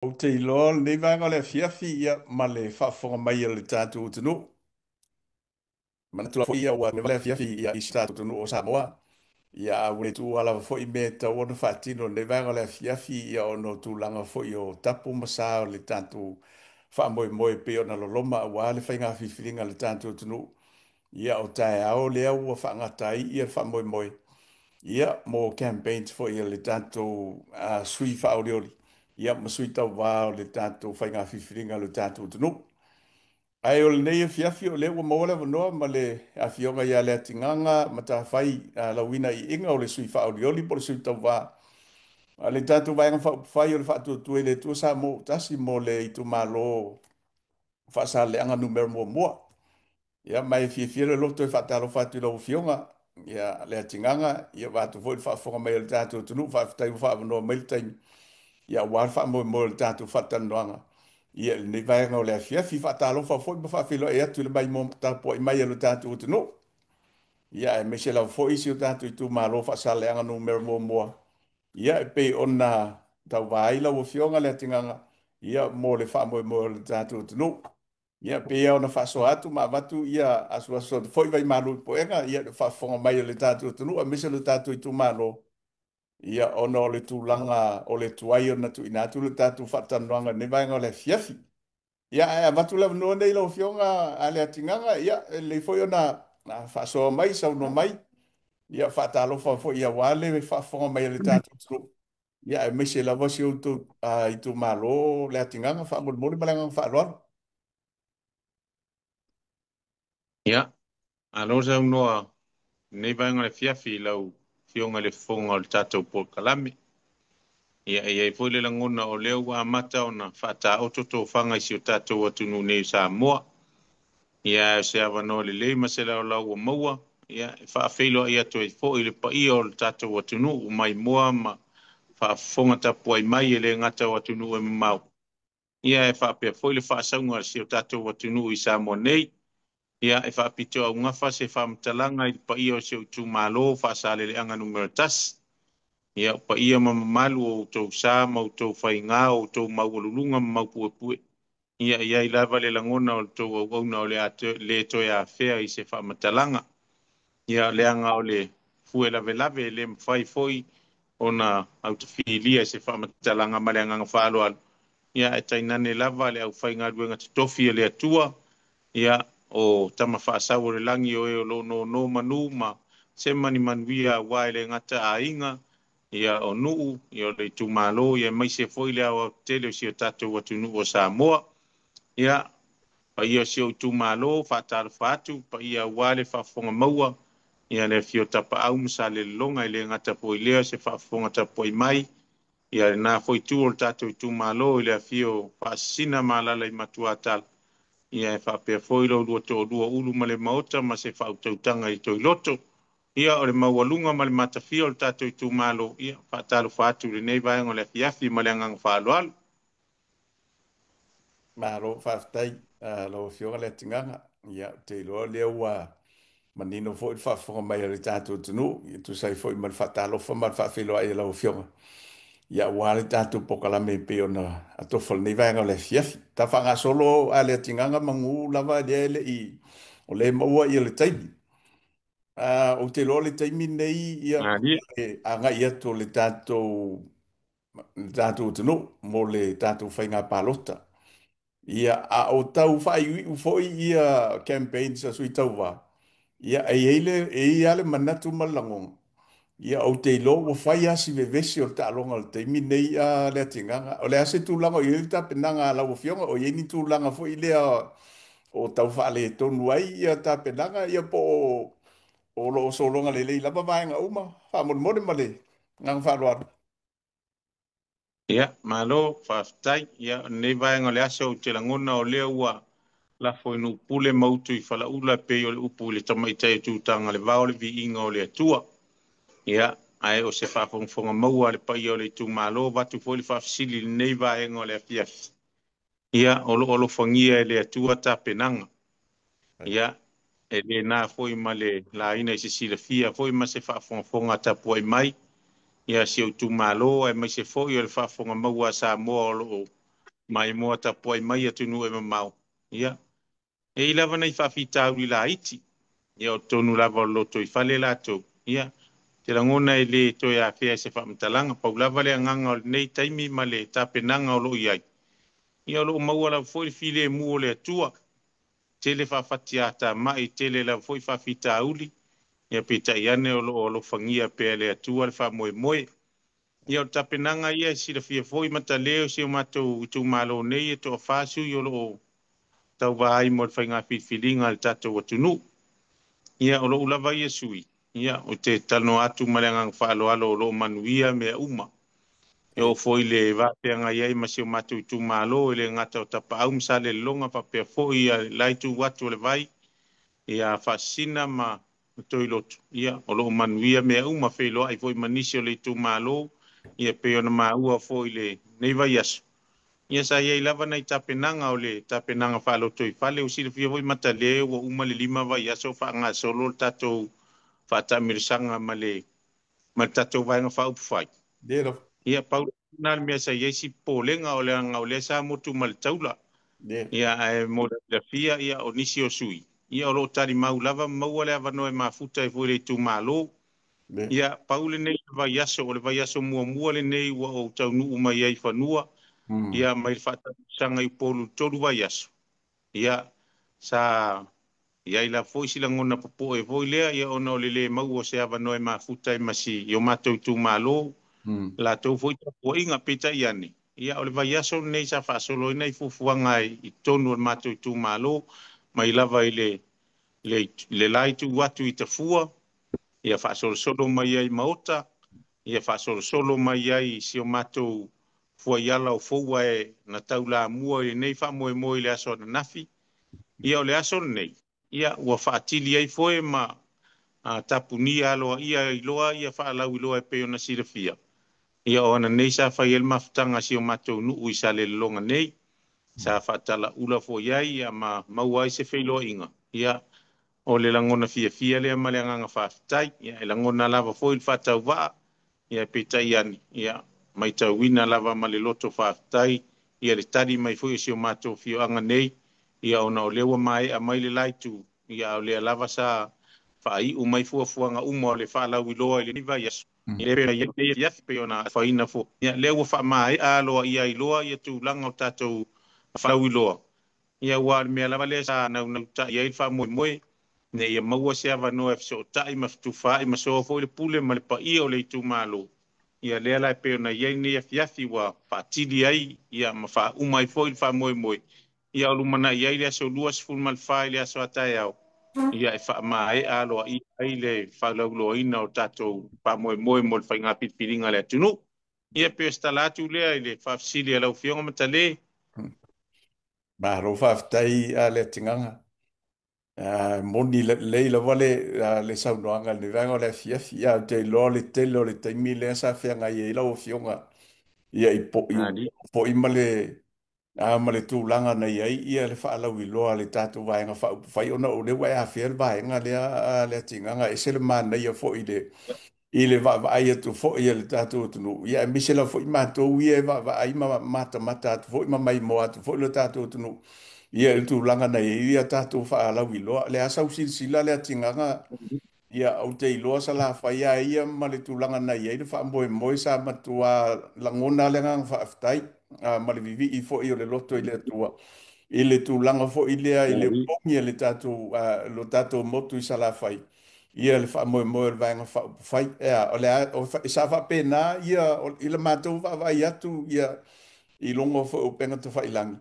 Ou te iloa o lenei vaega o le afiafi, ia, ma le faafofoga mai a le tatou atunuu. Manatu lava foi ia ua le afiafi ia, i si tatou atunuu o Samoa. Ia, a ua le tuua lava foi mea e tatau ona faatino i lenei vaega o le afiafi, ia, ona o tulaga foi o tapu ma sa o le tatou faamoemoe e pei ona loloma aua le faiga filifiliga a le tatou atunuu. Ia, o taeao lea ua faagata ai le faamoemoe, ia, mo campaigns foi a le tatou sui faaolioli, ia, ma sui tauva o le tatou faiga filifiliga a le tatou atunuu. Ae o lenei afiafi o lea ua maua le avanoa ma le afioga ia Leatigaga Matafai Lauina Iiga, o le sui faaolioli po o le sui tauva a le tatou Vaega Faaupufai o le Faatuatua i le Atua Samoa ua Tasi mo le itumalo Faasaleleaga Nu.1. Ia, ma e fiafia le loto e faatalofa atu i lau Afioga ia Leatigaga, ia vaeatu foi le faafofoga mai a le tatou atunuu. Faafetai ua faaavanoa mai le taimi, ia, aua le faamoemoe o le tatou faatalanoaga, ia, i lenei vaega o le afiafi. Faatalofa foi ma faafeiloai atu i le maimoa tapuai mai a le tatou atunuu, ia, aemaise lava foi si o tatou itumalo Faasaleleaga Nu.1, ia, e pei ona tauva ai lau Afioga Leatigaga, ia, mo le faamoemoe o le tatou atunuu. Ia, e pei lava ona faasoa atu ma avatu ia asuasu atu foi vaimalu i puega i le faafofoga mai a le tatou atunuu aemaise o le tatou itumalo, ia, ona o le tulaga o le tuai ona tuuina atu le tatou faatalanoaga i lenei vaega o le afiafi. Ia, ae avatu le avanoa lenei i lau Afioga a Leatigaga, ia, e lelei foi ona faasoa mai, saunoa mai, ia, faatalofa foi aua le faafofoga mai a le tatou atunuu, ia, aemaise lava si outou itumalo Leatigaga, faamolemole ma le agaga faaaloalo. Ia, malo saunoa i lenei vaega o le afiafi i lau Afioga i le Fofoga o le tatou polokalame. Ia, e i ai foi le lagona o lea ua amata ona faataoto tofaga i si o tatou atunuu nei o Samoa. Ia, ae o se avanoa lelei ma se laolao ua maua, ia, e faafeiloai atu ai foi i le paia o le tatou atunuu maimoa ma faafofoga tapuai mai e le gata o atunuu e mamao, ia, e faapea foi le faasauga a si o tatou atunuu i Samoa nei. Ia, e faapitoaugafa se faamatalaga i le paia o si ou itumalo Faasaleleaga Nu.1. Ia, o paia ma mamalu o outou sa ma outou faiga, o outou maualuluga ma maupuepue. Ia, e i ai lava le lagona o le tou auauna o le a le toe afea i se faamatalaga. Ia, leaga o le fue lavelave e le mafai foi ona autafilia i se faamatalaga ma le agaga faaaloalo. Ia, ae tainane lava le aufaigaluega totofi a le Atua, ia, o tama faasau o le lagi o e o lo o nono manu ma sema ni manuia aua e le gata aiga, ia, o nuu, ia, o le itumalo, ia, aemaise foi le aoaotetele o si o tatou atunuu o Samoa. Ia, paia o si ou itumalo, faatalofa atu, paia aua le faafofoga maua, ia, le afio o Tapaau ma Salelologa, e le gata foi i lea o se faafofoga tapuai mai, ia, lena foi itu o le tatou itumalo i le afio o Faasisina ma Alaala i Matuatala, ia, e faapea foi lo oulua toalua Ulu ma le Maota ma se faautautaga i Toiloto. Ia, o le maualuga ma le matafia o le tatou itumalo, ia, faatalofa atu i lenei vaega o le afiafi ma le agaga faaaloalo. Malo faafetai lau Afioga Leatigaga. Ia, ou te iloa o lea ua manino foi le faafofoga mai a le tatou atunuu, e tusa ai foi ma le faatalofa ma le faafeiloai a lau Afioga, ia, aua le tatou polokalame e pei ona atofa i lenei vaega o le afiafi. Ta faagasolo a Leatigaga manu lava lea e le i, o lea e maua le taimi. Ou te iloa o le taimi lenei, ia, Malie. e agai atu o le tatou atunuu mo le tatou faiga palota. Ia, a o tau faaiuiu foi ia campaigns a sui tauva, ia, e i ai le, e i ai lava le manatu ma le lagona, ia, ou te iloa ua fai lava si vevesi o le taaloga o le taimi nei a Leatigaga. O le a se tulaga o i ai le tapenaga a lau Afioga? O i ai ni tulaga foi lea o tau faaletonu ai ia tapenaga, ia, po o o lo o sologa lelei lava vaega uma? Faamolemole ma le agaga faaaloalo. Ia, malo, faafetai. Ia, o lenei vaega o le aso ou te lagona o lea ua lafo i Nuupule ma utu i Falaula pei o le upu i le tamaitai o Tutaga le vao le viiga o le Atua. Ia, ae o se faafogafoga maua a le paia o le itumalo, avatu foi le faafesili i lenei vaega o le afiafi. Ia, o lo o alofagia e le Atua tapenaga. Ia, e le na foi ma le laina i se silafia foi ma se faafogafoga tapuai mai. Ia, si ou itumalo, aemaise foi o le faafofoga maua a Samoa o lo o Maimoa tapuai mai atunuu e mamao. Ia, e i ai lava nai faafitauli laiti, ia o totonu lava o le lotoifale latou, ia, ou te lagona e le toe afea i se faamatalaga. Pau lava le agaga o lenei taimi ma le tapenaga o lo o i ai, ia o lo o maua lava foi le filemu o le Atua. Tele faafatiatamai, tele lava foi faafitauli, ia peitai ane o lo o alofagia pea e le Atua le faamoemoe. Ia o le tapenaga ia e silafia foi Mataleo si o matou itumalo nei e toafa sui o lo o tauva ai mo le faiga filifiliga a le tatou atunuu. Ia o lou lava ia sui, ia ou te talanoa atu ma le agaga faaaloalo o lo o manuia mea uma. E oo foi i le va feagai ai ma si o matou itumalo, e le gata o Tapaau ma Salelologa faapea foi ia le la itu atu o le vai, ia Faasisina ma Toiloto, ia o lo o manuia mea uma, feiloai foi ma nisi o le itumalo, ia pei ona maua foi i lenei vaiaso. Ia sa i ai lava nai tapenaga o le tapenaga faalotoifale, ua silafia foi Matalē ua uma le 5 vaiaso o faagasolo le tatou faataamilosaga ma le tatou Vaega Faaupufai. Le lava. Ia pau lena le mea sa i ai si popolega o le aga o lea sa motu ma le taula. Le. Ia ae mo le silafia ia o nisi o sui, ia o lo o talimau lava ma maua le avanoa e mafuta ai foi i le itumalo. Le. Ia pau lenei vaiaso, o le vaiaso muamua lenei ua ou taunuu mai ai i fanua, ia mai le faataamilosaga i Upolu i le 3 vaiaso. Ia sa i ai lava foi si lagona popoe foi lea, ia ona o le le maua o se avanoa e mafuta ai ma si i o matou itumalo, latou foi tapuaiga, peitai ane, ia o le vaiaso lenei sa faasolo ai nai fuafuaga i totonu o le matou itumalo, mai lava i le la itu atu i Tafua, ia faasolosolo mai ai i Maota, ia faasolosolo mai ai i si o matou fuaiala o Foua e na taulamua i lenei faamoemoe i le aso ananafi. Ia o le aso lenei, ia ua faatili ai foe ma tapunia aloaia ai loa ia faalauiloa e pei ona silafia. Ia o ananei sa fai ai le mafutaga a si o matou nuu i Salelologa nei, sa faatalaula foi ai ia ma maua ai se feiloaiga. Ia o le lagona fiafia lea ma le agaga faafetai. Ia e lagona lava foi le faatauvaa, ia peitai ane, ia matauina lava ma le loto faafetai ia le tali mai foi o si o matou afioaga nei, ia ona o lea ua maea mai le la itu, ia a o lea lava sa faaiu mai fuafuaga uma o le faalauiloa i lenei vaiaso. Ia pei ona i ai lenei afiafi pei ona afaina foi, ia lea ua faamaea aloaia ai loa ia tulaga o tatou faalauiloa, ia aua o le mea lava lea sa naunautai ai le faamoemoe, ina ia maua se avanoa e fesootai ma fetufaai ma soa foi le pule ma le paia o le itumalo. Ia lea la e pei ona i ai lenei afiafi ua faatili ai ia ma faauma ai foi le faamoemoe, ia o lumanai ai le aso 24 i le aso a taeao, ia e faamaea aloaia ai le faalauiloaina o tatou faamoemoe mo le faiga filifiliga a le atunuu. Ia pei o se tala atu lea i le faafesili a lau Afioga Matalē. Malo faafetai a le atigaga. Ah, moni lelei lava le saunoaga i le vaega o le afiafi. Ae ou te iloa le tele o le taimi lea sa feagai ai lau Afioga ia i po, i Ali. foi ma le ma le tulaga na i ai ia le faalauiloa a le tatou Vaega Faaupufai ona o lea ua e afea le vaega lea a le atigaga. E ese le manaia foi i le vaavaai atu foi a le tatou atunuu, ia aemaise lava foi matou ia e vaavaai ma matamata atu foi ma maimoa atu foi le tatou atunuu ia i le tulaga na i ai ia tatou faalauiloa. O le a sau silasila le atigaga, ia ou te iloa Salafai lava ia ma le tulaga na i ai le faamoemoe sa matua lagona lava le agaga faafetai ma le vivii foi o le loto i le Atua i le tulaga foi lea i le Ali. opogi e le tatou, lo tatou motu i Salafai, ia le faamoemoe o le Vaega Faaupufai. Ea, o le a, sa faapena ia i le matou vaavaai atu ia i luga foi o upega tafailagi,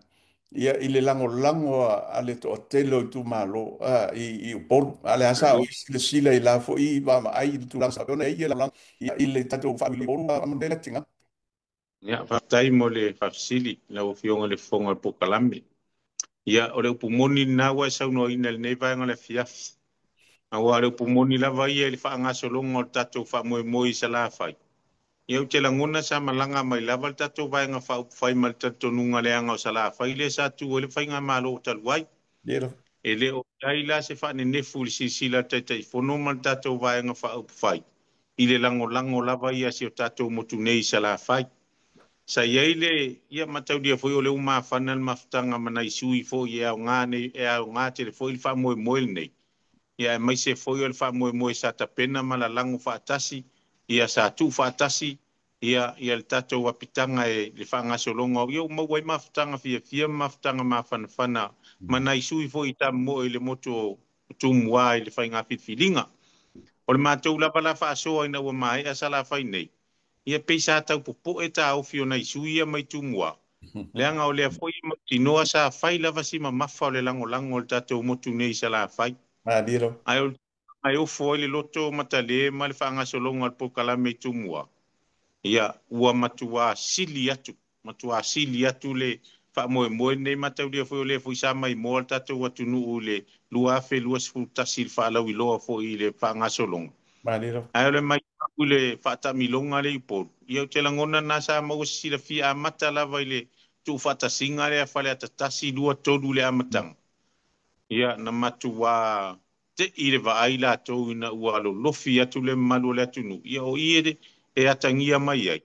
ia i le lagolago a le toatele o itumalo i Upolu. A o le a sa Ali. oe silasila i la foi vaavaai i le tulaga sa ona i ai le lagolago ia, i le tatou faawili Upolu. Ia, faafetai mo le faafesili lau Afioga i le Fofoga o le Polokalame. Ia, o le upu moni lena ua e saunoaina i lenei vaega o le afiafi. Aua o le upu moni lava ia i le faagasologa o le tatou faamoemoe i Salafai. Ia ou te lagona sa malaga mai lava le tatou Vaega Faaupufai ma le talitonuga leaga o Salafai lea sa tu ai le faigamalo talu ai. E le o i ai la se faanenefu i le silasila a le Taitaifono ma le tatou Vaega Faaupufai i le lagolago lava ia a si o tatou motu nei i Salafai. Sa i ai le ia mataulia foi o lea ua mafana le mafutaga ma nai sui foi e aoga nei, e aoga tele foi le faamoemoe lenei. Ia aemaise foi o le faamoemoe sa tapena ma lalago faatasi, ia sa tuufaatasi ia le tatou apitaga e le faagasologa ia ua maua ai mafutaga fiafia ma mafutaga mafanafana ma nai sui foi i Tamoe i le motu o Tumua i le faiga filifiliga. O le matou lava la faasoa ina ua maea Salafai nei, ia pei sa tau popoe taofi o nai sui ia mai Tumua, leaga o lea foi e mautinoa sa fai lava si mamafa o le lagolago o le tatou motu nei i Salafai. Malie lava. Ae o le tulaga e ofo ai le loto matale ma le faagasologa o le polokalame i Tumua, ia ua matuā sili atu, matuā sili atu le faamoemoe lenei mataulia foi o lea foi sa maimoa le tatou atunuu i le 2021 i le faalauiloa foi i le faagasologa. Malie lava. Ae o le matau i le faataamiloga lea i Upolu, ia ou te lagona lena sa maua se silafia amata lava i le tuufaatasiga lea a Faleata 1, 2, 3 i le amataga. Ia, na matuā tei le vaai latou ina ua lolofi atu le mamalu o le atunuu, ia o i e atagia mai ai.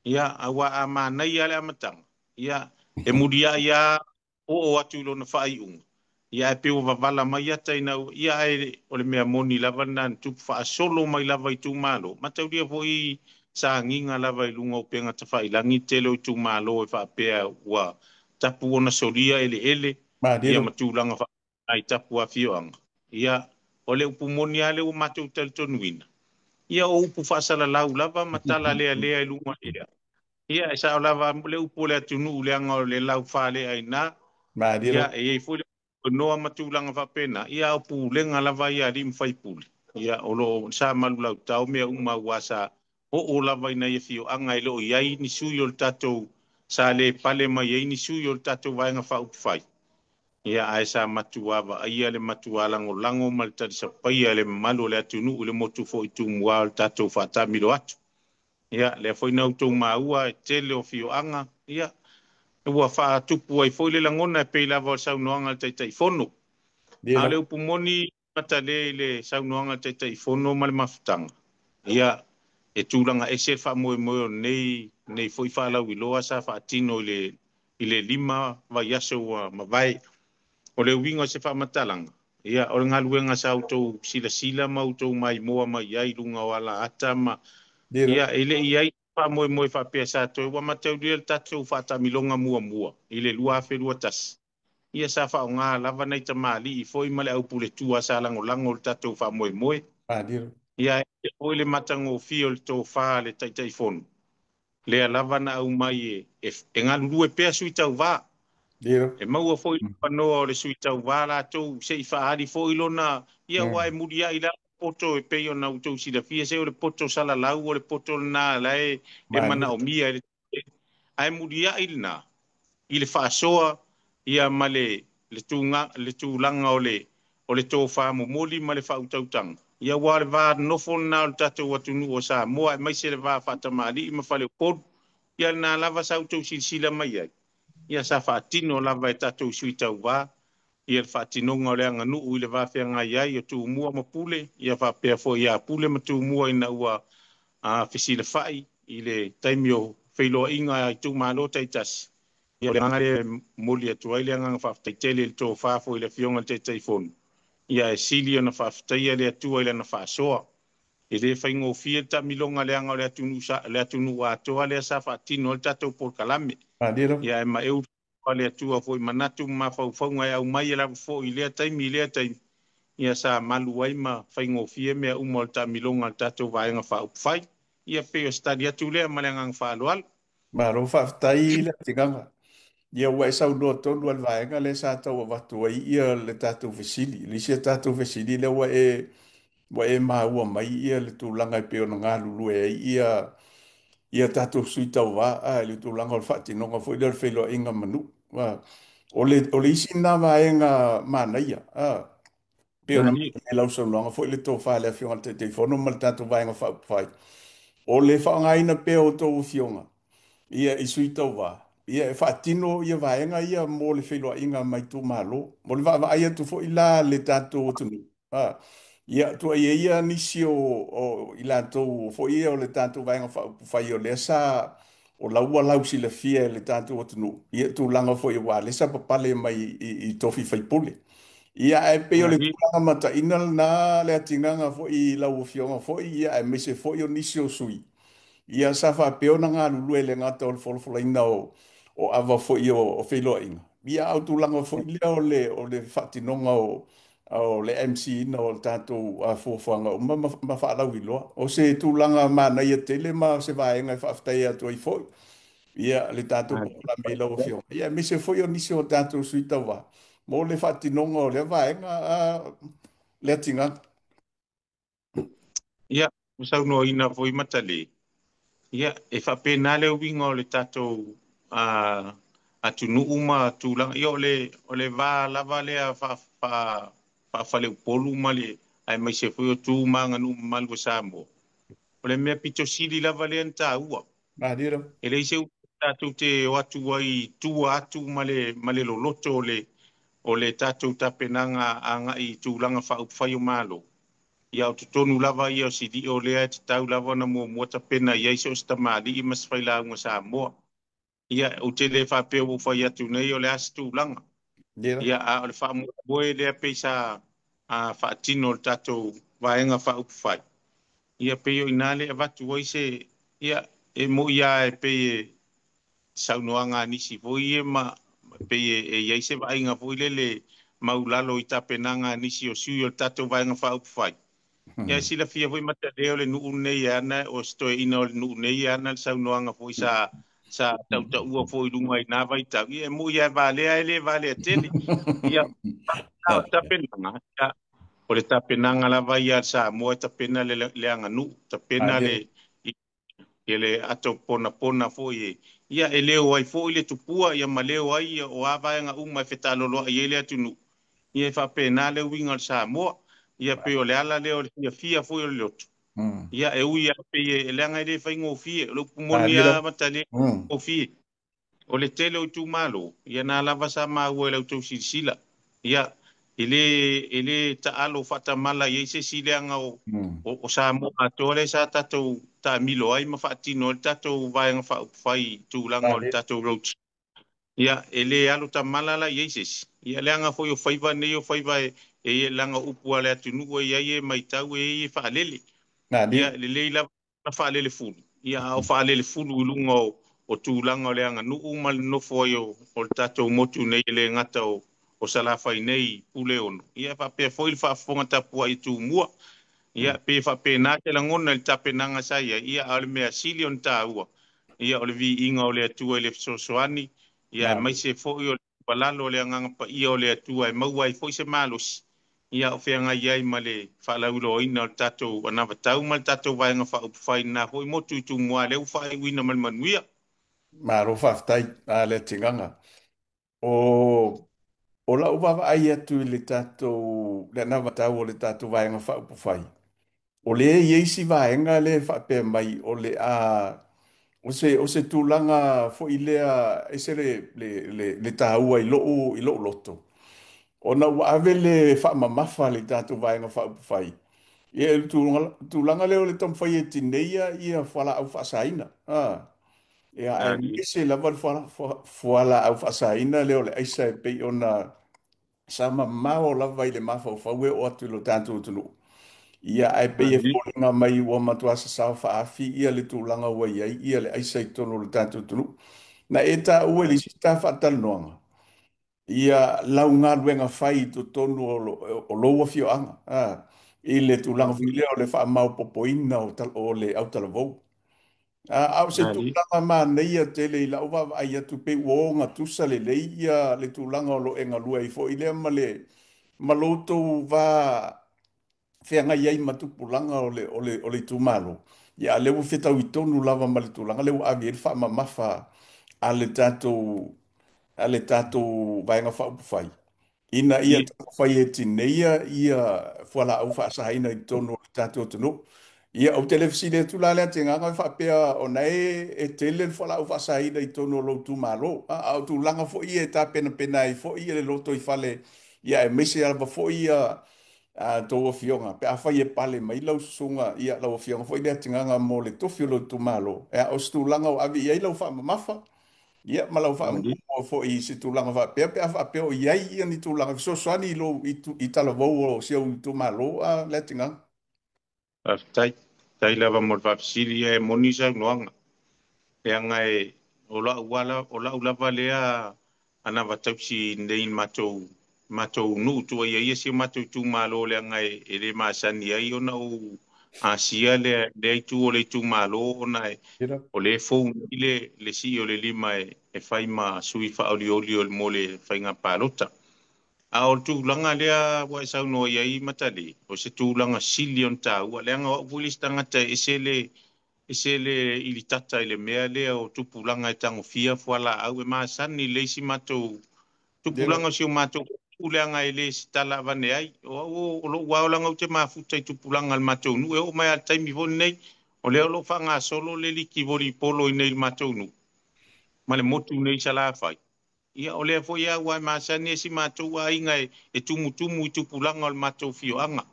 Ia, aua a manaia le amataga, ia, e muliai lava oo atu i lona faaiuga, ia ae pei ua vavala mai ata ina ua, ia ae o le mea moni lava lena na tupu faasolo mai lava i itumalo, mataulia foi sa agiga lava i luga o upega tafailagi le tele o itumalo e faapea ua tapu ona solia eleele, Malie ia lava. ma tulaga faapena i tapu afioaga. Ia, o le upu moni lava lea ua matou talitonuina, ia o upu faasalalau lava ma tala lealea i luga o le ea. Ia, e sao lava le upu o le atunuu leaga o le laufaleaina. Malie Ia, lava. e i ai foi le noa ma tulaga faapena, ia o pulega lava ia a alii ma faipule, ia o lo o sa malulautao mea uma aua sa oo lava ina ia afioaga e le o i ai ni sui o le tatou sa le pale mai ai ni sui o le tatou Vaega Faaupufai, ia ae sa matua vaaia le matua lagolago ma le talisapaia e le mamalu o le atunuu i le motu foi Tumua o le tatou faatamilo atu. Ia, lea foi na outou maua e tele o afioaga, ia, ua faatupu ai foi le lagona e pei lava o le saunoaga a le Taitaifono. Malie A o le lava. upu moni matale i le saunoaga a le Taitaifono ma le mafutaga, ia, e tulaga ese le faamoemoe o lenei foi faalauiloa sa faatino i le 5 vaiaso ua mavae. O le uiga o se faamatalaga, ia, o le galuega sa outou silasila ma outou maimoa mai ai i luga o alaata ma Malie lava. ia, e le i ai faamoemoe faapea sa toe ua mataulia le tatou faataamiloga muamua i le 2021. Ia sa faaaoga lava nai tamalii foi ma le aupuletua sa lagolago le tatou faamoemoe. Malie lava. Ia e foi le matagofie o le tofa a le Taitaifono, lea lava na aumai e galulue pea sui tauva. Malie lava. E maua foi le avanoa o le sui tauva latou se i faaali foi lona, ia ua e muliai la poto e pei ona outou silafia, se o le poto salalau o le poto lena la e Malie lava. manaomia e le ae muliai lena i le faasoa ia ma le tulaga o le tofa momoli ma le faautautaga. Ia ua o le va nofo lena o le tatou atunuu o Samoa, aemaise le va faatamalii ma faleupolu. Ia lena lava sa outou silasila mai ai. Ia sa faatino lava e tatou sui tauva ia le faatinoga o le aganuu i le va feagai ai o Tumua ma Pule, ia faapea foi ia Pule ma Tumua ina ua fesilafai i le taimi o feiloaiga a itumalo taitasi. Ia o le agaga lea e momoli atu ai le agaga faafetai tele i le tofa foi i le Afioga i le Taitaifono, ia e sili ona faafetaia le Atua i lana faasoa. E le faigofie le taamiloga leaga o le atunuu atoa lea sa faatino ai le tatou polokalame. Malie lava. Ia e maeu le Atua foi manatu ma mafaufauga e aumai lava foi i lea taimi i lea taimi, ia sa malu ai ma faigofie mea uma o le taamiloga a le tatou Vaega Faaupufai. Ia pei o se tali atu lea ma le agaga faaaloalo. Malo faafetai le atigaga. Ia ua e saunoa tonu lava i le vaega lea sa tau avatu ai ia le tatou fesili. Le isi a tatou fesili lea ua e maua mai ia le tulaga e pei ona galulue ai ia tatou sui tauva i le tulaga o le faatinoga foi lea o le feiloaiga ma nuu. O le isi lena vaega manaia, pei ona Nani. maua i lau saunoaga foi le tofa a le Afioga i le Taitaifono ma le tatou Vaega Faaupufai, o le faaaogaina pea o outou afioga ia i sui tauva, ia e faatino ia vaega ia mo le feiloaiga ma itumalo. Mo le vaavaai atu foi la a le tatou atunuu, ia tuuaia ia nisi o i latou foi ia o le tatou Vaega Faaupufai o lea sa o la ua lausilafia e le tatou atunuu ia tulaga foi aua o lea sa papale mai i tofi faipule. Ia ae pei o le Ali. tulaga mataina lena le atigaga foi i lau Afioga foi ia aemaise foi o nisi o sui usufono ia sa faapea ona galulue e le gata o le folafolaina o ava foi o feiloaiga, ia a o tulaga foi lea o le faatinoga o le MC-ina o le tatou fuafuaga uma ma faalauiloa. O se tulaga manaia tele ma o se vaega e faafetai atu ai foi ia le tatou Ali. polokalame i lau Afioga, ia aemaise foi o nisi o tatou sui tauva mo le faatinoga o lea vaega, le atigaga. Ia, ua saunoaina foi Matale. Ia, e faapena le uiga o le tatou atunuu ma tulaga. Ia, o le va lava lea faafaleupolu ma le aemaise foi o tu ma aganuu mamalu o Samoa. O le mea pito sili lava lea na taua. Malie. E leai se upu tatou te o atu ai i tua atu ma le loloto o le tatou tapenaga agai i tulaga faaupufai o Malo. Ia o totonu lava ia o silio lea e tatau lava ona muamua tapena i ai so o se tamalii ma se failauga Samoa. Ia, ou te le faapea ua ou fai atu nei o le a se tulaga. Malie. Ia, a o le faamoemoe lea pei sa faatino le tatou vaega faaupufai. Ia pei o ina le avatu ai se, ia, e moi lava e pei e saunoaga a nisi foi ia ma pei e i ai se vaaiga foi lele maulalo i tapenaga a nisi o sui o le tatou Vaega Faaupufai. Ia e Hmm. silafia foi Matalea o le nuu lenei e ana, o se toeaina o le nuu nei e ana le saunoaga foi sa tautaua foi i luga i na vaitau. Ia e moi lava e valea e le valea tele. Ia, a o le tapenaga, ia, o le tapenaga lava ia a Samoa e tapena le aganuu, tapena Malie. le i le ato ponapona foi e ia e leo ai foi le tupua ia ma leo ai ia o a vaega uma e fetaloloai ai le atunuu ia e faapena le uiga o le Samoa ia pei o le ala lea o le fiafia foi o le loto Hmm. ia e ui lava pei e leaga e le faigofie o le upu moni Malie. lava Matalea e Hmm. faigofie o le tele o itumalo, ia na lava sa maua i la outou silasila. Ia, e le taalo faatamala i ai se isi leaga o, Hmm. o, o Samoa atoa lea sa tatou taamilo ai ma faatino ai le tatou Vaega Faaupufai i tulaga o le Malie. tatou road. Ia, e le alo tamala la i ai se isi. Ia, leaga foi o faiva nei o faiva e leaga upu a le atunuu e i ai e matau e i ai e faalele. Ia, Malie. e lelei lava na faalele fulu. Ia, a o faalele fulu i luga o tulaga o le aganuu ma le nofo ai o le tatou motu nei e le gata o Salafai nei i Puleono. Ia, faapea foi le faafofoga tapuai i Tumua. Hmm. Ia, pe faapena se lagona i le tapenaga sa i ai, ia, a o le mea sili ona taua, ia, o le viiga o le Atua i le fesoasoani, ia, Malie. aemaise foi o le tuualalo o le agaga paia o le Atua e maua ai foi se malosi, ia, o feagai ai ma le faalauiloaina o le tatou anavatau ma le tatou Vaega Faaupufai i lena foi motu i Tumua, lea ua faaiuina ma le manuia. Malo faafetai a le atigaga. O lau vaavaai atu i le tatou le anavatau o le tatou Vaega Faaupufai, o lea e i ai isi vaega lea e faapea mai o le a o se tulaga foi lea ese le taua i lou loto, ona ua ave le faamamafa a le tatou Vaega Faaupufai ia i le tulaga lea o le taumafai e tineia ia fualaau faasaina. Ia, Ali, aemaise lava le fualaau faasaina lea o le aisa e pei ona sa mamao lava i le mafaufau e oo atu i lo tatou atunuu. Ia, ae pei e Ali, foliga mai ua matua sasao faaafi ia le tulaga ua i ai ia le aisa i totonu o le tatou atunuu. Na e taua i le isi ta faatalanoaga ia lau galuega fai i totonu o lou afioaga, i le tulaga foi Ali, lea o le faamaopoopoina o le autalavou. A o se Ali, tulaga manaia tele i lau vaavaai atu pei ua ogatusa lelei ia le tulaga o lo o e galue ai foi lea ma le ma lo outou va feagai ai ma tupulaga o le itumalo. Ia, a o lea ua fetaui tonu lava ma le tulaga lea ua ave i ai le faamamafa a le tatou a le tatou Vaega Faaupufai ina ia Ali, taumafai e tineia ia fualaau faasaina i totonu o le tatou atunuu. Ia, ou te le fesili atu la le atigaga faapea ona e tele le fualaau faasaina i totonu o lou itumalo. A o tulaga foi ia e tapenapena ai foi le lotoifale, ia aemaise lava foi ia a outou afioga, pe afai e pale mai lau susuga, ia lau afioga foi lea Tigaga mo le tofi o lou itumalo, e a o se tulaga o ave i ai lau faamamafa, ia ma lau faamuamua foi i se tulaga faapea, pe a faapea o i ai ni tulaga fesoasoani i lou i talavou o si ou itumalo a Leatigaga. Faafetai. Faafetai lava mo le faafesili, e moni saunoaga. Leaga e o lau lava lea anavatausi nei i matou nuu tuaia ia si o matou itumalo, leaga e le masani ai ona ou asia lea itu o le itumalo, ona o lea e fou nei le sii o le lima e fai ma sui faaolioli o le mo le faiga palota. A o le tulaga lea ua e saunoa i ai Matale, o se tulaga sili ona taua, leaga o au foi le isi tagata e ese le ilitata i le mea lea o tupulaga e tagofia fualaau e masani le isi matou Yeah. tupulaga o si o matou nuu, leaga e le se tala avane ai. O au o lou ao ou te mafuta i tupulaga o le matou nuu e oo mai lava i le taimi foi lenei, o lea o lo o faagasolo le liki volipolo i nei i le matou nuu ma le motu nei i Salafai. Ia o lea foi a ua e masani ai si matou aiga e tumutumu i tupulaga o le matou afioaga.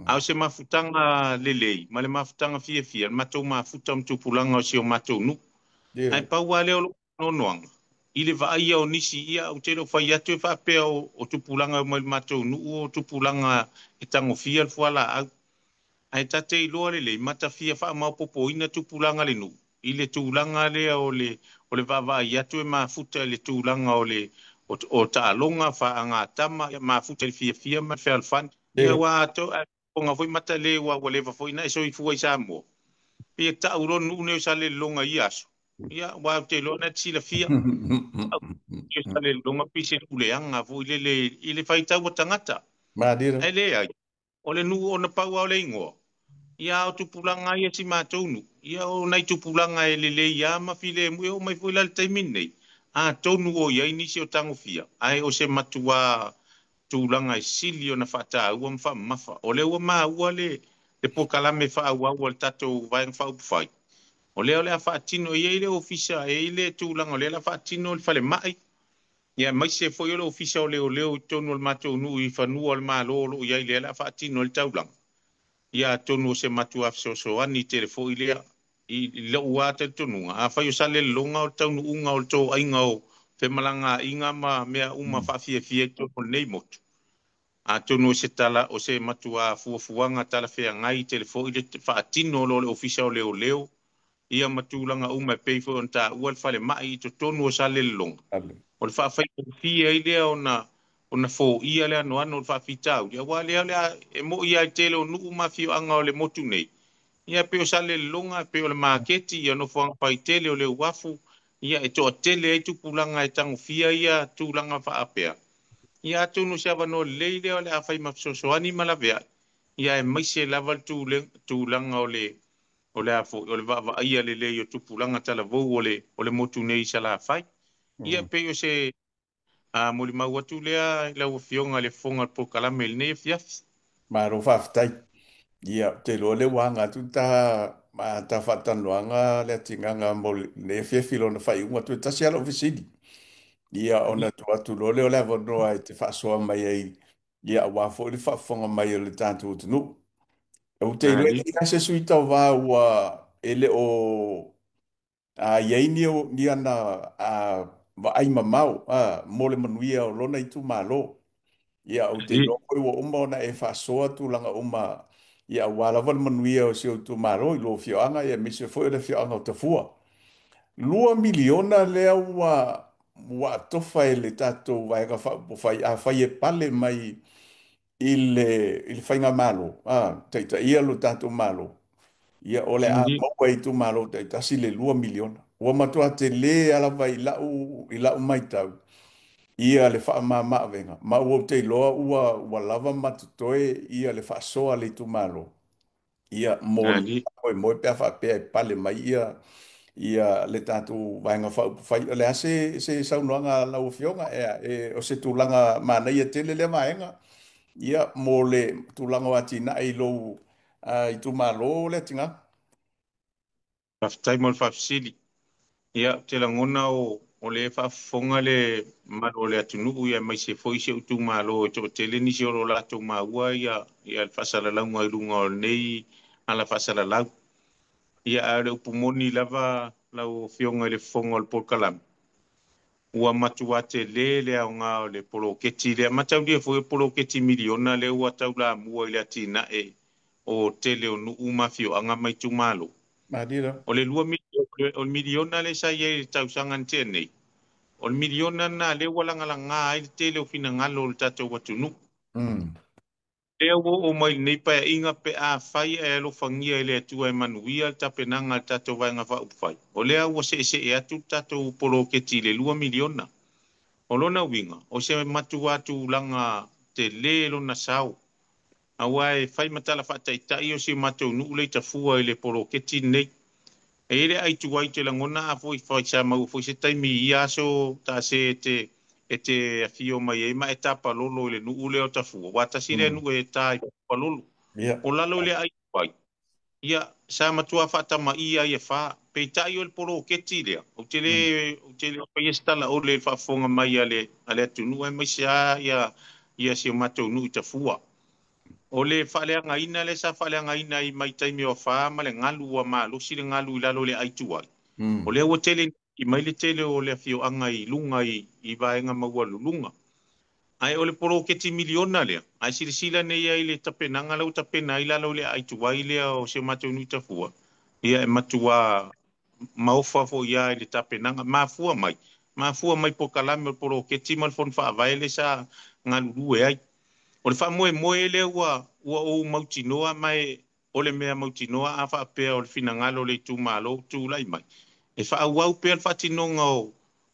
A o se mafutaga lelei ma le mafutaga fiafia, le matou mafuta ma tupulaga o si o matou nuu. Ae Yeah. pau lava lea o lou noanoaga i le vaaia o nisi, ia ou te le o fai atu e faapea o tupulaga mai le matou nuu o tupulaga e tagofia le fualaau. Ae ta te iloa lelei ma ta fia faamaopoopoina tupulaga le nuu i le tulaga lea o le vaavaai atu e mafuta i le tulaga o le o taaloga faagatama, ia mafuta i le fiafia ma le fealofani. Ia Yeah. ua ato ae foi matale ua leva foi na e soifua i Samoa. Pe tau loa le nuu nei o Salelologa i ia aso. Ia ua ou te iloa na te silafia. Tau o Salelologa pei se puleaga foi lele i le faitau a tagata. Madeira. Ae leai, o le nuu ona pau lava o le igoa. Ia o tupulaga ia si matou nuu, ia o nai tupulaga e lelei lava ma filemu, e oo mai foi la i le taimi lenei, atonu o i ai nisi o tagofia, ae o se matuā tulaga e sili ona faataua ma faamamafa. O lea ua maua le polokalame faaauau a le tatou Vaega Faaupufai, o lea o le a faatino, e i ai le ofisa, e i ai le tulaga o lea o le a faatino le falemai, ia aemaise foi o le ofisa o leoleo i totonu o le matou nuu i fanua o le Malo o lo o i ai lea o le a faatino ai le taulaga. Ia atonu o se matua fesoasoani tele foi lea i lou lava talitonuga, afai o Salelologa o le taunuuga o le toaiga o femalagaaiga ma mea uma faafiafia i totonu o lenei motu, atonu o se tala o se matua fuafuaga talafeagai tele foi le faatino loa o le Ofisa o Leoleo ia ma tulaga uma e pei foi ona taua le falemai i totonu o Salelologa, o le faafaigofie ai lea ona foia le anoano o le faafitauli, aua lea o le a e moi lava i le tele o nuu ma afioaga o le motu nei, ia pei o Salelologa, pei o le maketi, ia nofoaga faitele o le uafu, ia e toatele ai tupulaga e tagofia ia tulaga faapea. Ia atonu o se avanoa lelei lea o le a fai ma fesoasoani ma laveai, ia aemaise lava le tulaga o le o le a foi o le vaavaaia lelei o tupulaga talavou o le motu nei i Salafai. Ia pei o se molimau atu lea i lau Afioga i le Fofoga o le Polokalame i lenei afiafi. Malo faafetai. Ia, ou te iloa o lea ua aga atu ta faatalanoaga Leatigaga mo lenei afiafi i lona faaiuga. Toe tasi lava lau fesili. Ia, ona tuu atu loa lea o le avanoa e te faasoa mai ai, ia, aua foi le faafofoga mai o le tatou atunuu. Ou te iloa e Ali, leai lava se sui tauva ua e le o i ai ni ana vaai mamao mo le manuia o lona itumalo. Ia, ou te Ali, iloa foi ua uma ona e faasoa tulaga uma, ia, aua lava le manuia o si ou itumalo i lou afioaga, ia, aemaise foi o le afioaga o Tafua. $2 miliona lea ua atofa e le tatou Vaega Faaupufai afai e pale mai i le faigamalo, taitaia lo tatou Malo, ia, o le a Ali, maua e itumalo taitasi le $2 miliona. Ua matua tele lava i lau matau ia le faamama-avega, ma ua ou te iloa ua lava ma totoe ia le faasoa a le itumalo, ia, mo le Ali. faamoemoe pe a faapea e pale mai ia le tatou Vaega Faaupufai. O le a se saunoaga a lau Afioga? O se tulaga manaia tele lea vaega, ia, mo le tulaga o atinae i lou itumalo Letigaga. Faafetai mo le faafesili. Ia, ou te lagona o O lea e faafofoga le mamalu o le atunuu aemaise foi si ou itumalo e toatele nisi o lo o latou maua le faasalalauga i luga o lenei ala faasalalau. Ia, a o le upu moni lava lau Afioga i le Fofoga o le Polokalame, ua matua tele le aoga o le poloketi lea. Mataulia foi o poloketi miliona lea ua taulamua i le atinae o tele o nuu ma afioaga ma itumalo. Malie. O le 2 miliona, o le miliona lea sa i ai i le tausaga na tea nei, o le miliona lena lea ua lagalaga ai le tele o finagalo o le tatou atunuu. Mm. Lea ua oo mai lenei paeaiga pe afai ae alofagia e le Atua e manuia le tapenaga a le tatou Vaega Faaupufai, o lea ua seesee atu le tatou poloketi i le 2 miliona. O lona uiga, o se matua tulaga tele lona sao, aua e fai ma tala faataitai o si o matou nuu lea i Tafua i le poloketi lenei. E i ai le ai tuai te lagona a foi fai sa maua foi se taimi i ia aso taase e te afio mai ai ma e tapalolo i le nuu lea o Tafua, aua tasi lea Mm. nuu e ta i palolo. Ia. O lalo i le ai tuai, ia, sa matua faatamaia ai e fa. Peitai o le poloketi lea, ou te le, Mm. ou te le faia se tala ole i le faafofoga mai a le atunuu, aemaise lava ia si o matou nuu i Tafua. O le faaleagaina lea sa faaleagaina ai mai taimi o afa ma le galu ua malosi le galu i lalo o le ai tuai. O Mm. lea ua tele i mai le tele o le afioaga i luga i vaega maualuluga. Ae o le poloketi miliona lea, ae silasila nei ai le tapenaga lau tapena ai lalo o le ai tuai lea o si o matou nuu i Tafua. Ia e matua maofa foi ia i le tapenaga. Mafua mai, mafua mai polokalame o le poloketi ma le fono faavae lea sa galulue ai. O le faamoemoe lea ua ou mautinoa ma e o le mea mautinoa a faapea o le finagalo o le itumalo ua tulai mai, e faaauau pea le faatinoga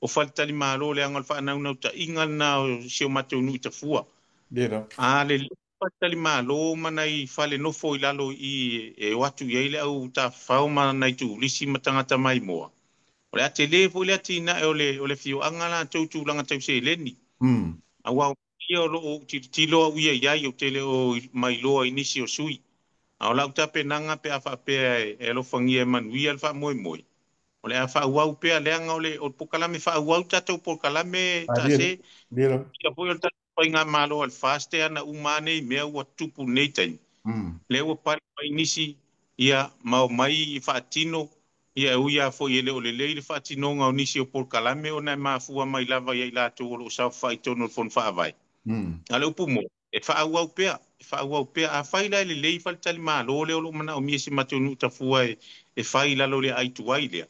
o faletalimalo leaga o le faanaunautaiga lena o si o matou nuu i Tafua. Lilo. A lelei faletalimalo ma nai fale nofo i lalo i e o atu i ai le au tafafao ma nai turisi ma tagata maimoa, o le a tele foi le atinae o le afioaga latou tulaga tau seleni. Mm. Aua o ia o loo ou tilotilo au ia i ai, ou te le o mailoa i nisi o sui. A o lau tapenaga pe a faapea e alofagia e manuia le faamoemoe, o le a faaauau pea leaga o le polokalame faaauau tatou polokalame Malie. taase. Lilo. Ia foi o le tatou faigamalo a le FAST ana uma nei mea ua tupu nei taimi. Mm. Lea ua pale mai nisi ia ma omai faatino ia e ui lava foi e le o lelei le faatinoga o nisi o polokalame ona e mafua mai lava ia i latou o lo o saofafai i totonu o le Fono Faavae. Mm. A o le upu moni, e faaauau pea, e faaauau pea. Afai la e lelei faletalimalo lea o lo o manaomia e si matou nuu Tafua e fai i lalo o le aai tuai lea,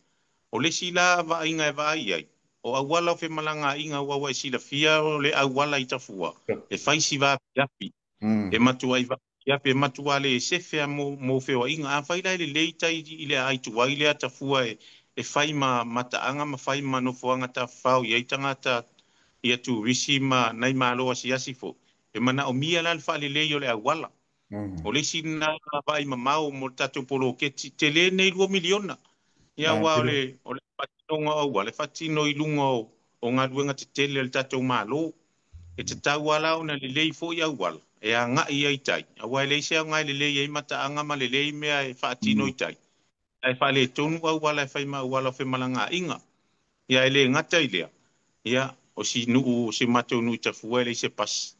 o le isi la vaaiga e vaai ai, o auala o femalagaaiga aua ua e silafia o le auala i Tafua, e fai si vaapiapi, e Mm. matuai vaapiapi, e matua le sefe lava mo feoaiga. Afai la e lelei tai i le aai tuai lea Tafua e fai ma mataaga ma fai ma nofoaga tafafao i ai tagata ia turisi ma nai malo asiasi foi, e manaomia la le faalelei o le auala. Mm. O le isi lena vaai mamao mo le tatou poloketi, tele nei 2 miliona. Ia aua o Malie. le, o le faatinoga o auala, e faatino i luga o galuega tetele a le tatou Malo. E tatau lava la ona lelei foi auala e agai ai i tai, aua e leai se aoga e lelei ai mataaga ma lelei mea e faatino Mm. i tai, ae faaletonu auala e fai ma auala o femalagaaiga. Ia e le gata i lea, ia o si nuu, si matou nuu i Tafua e leai se pasi.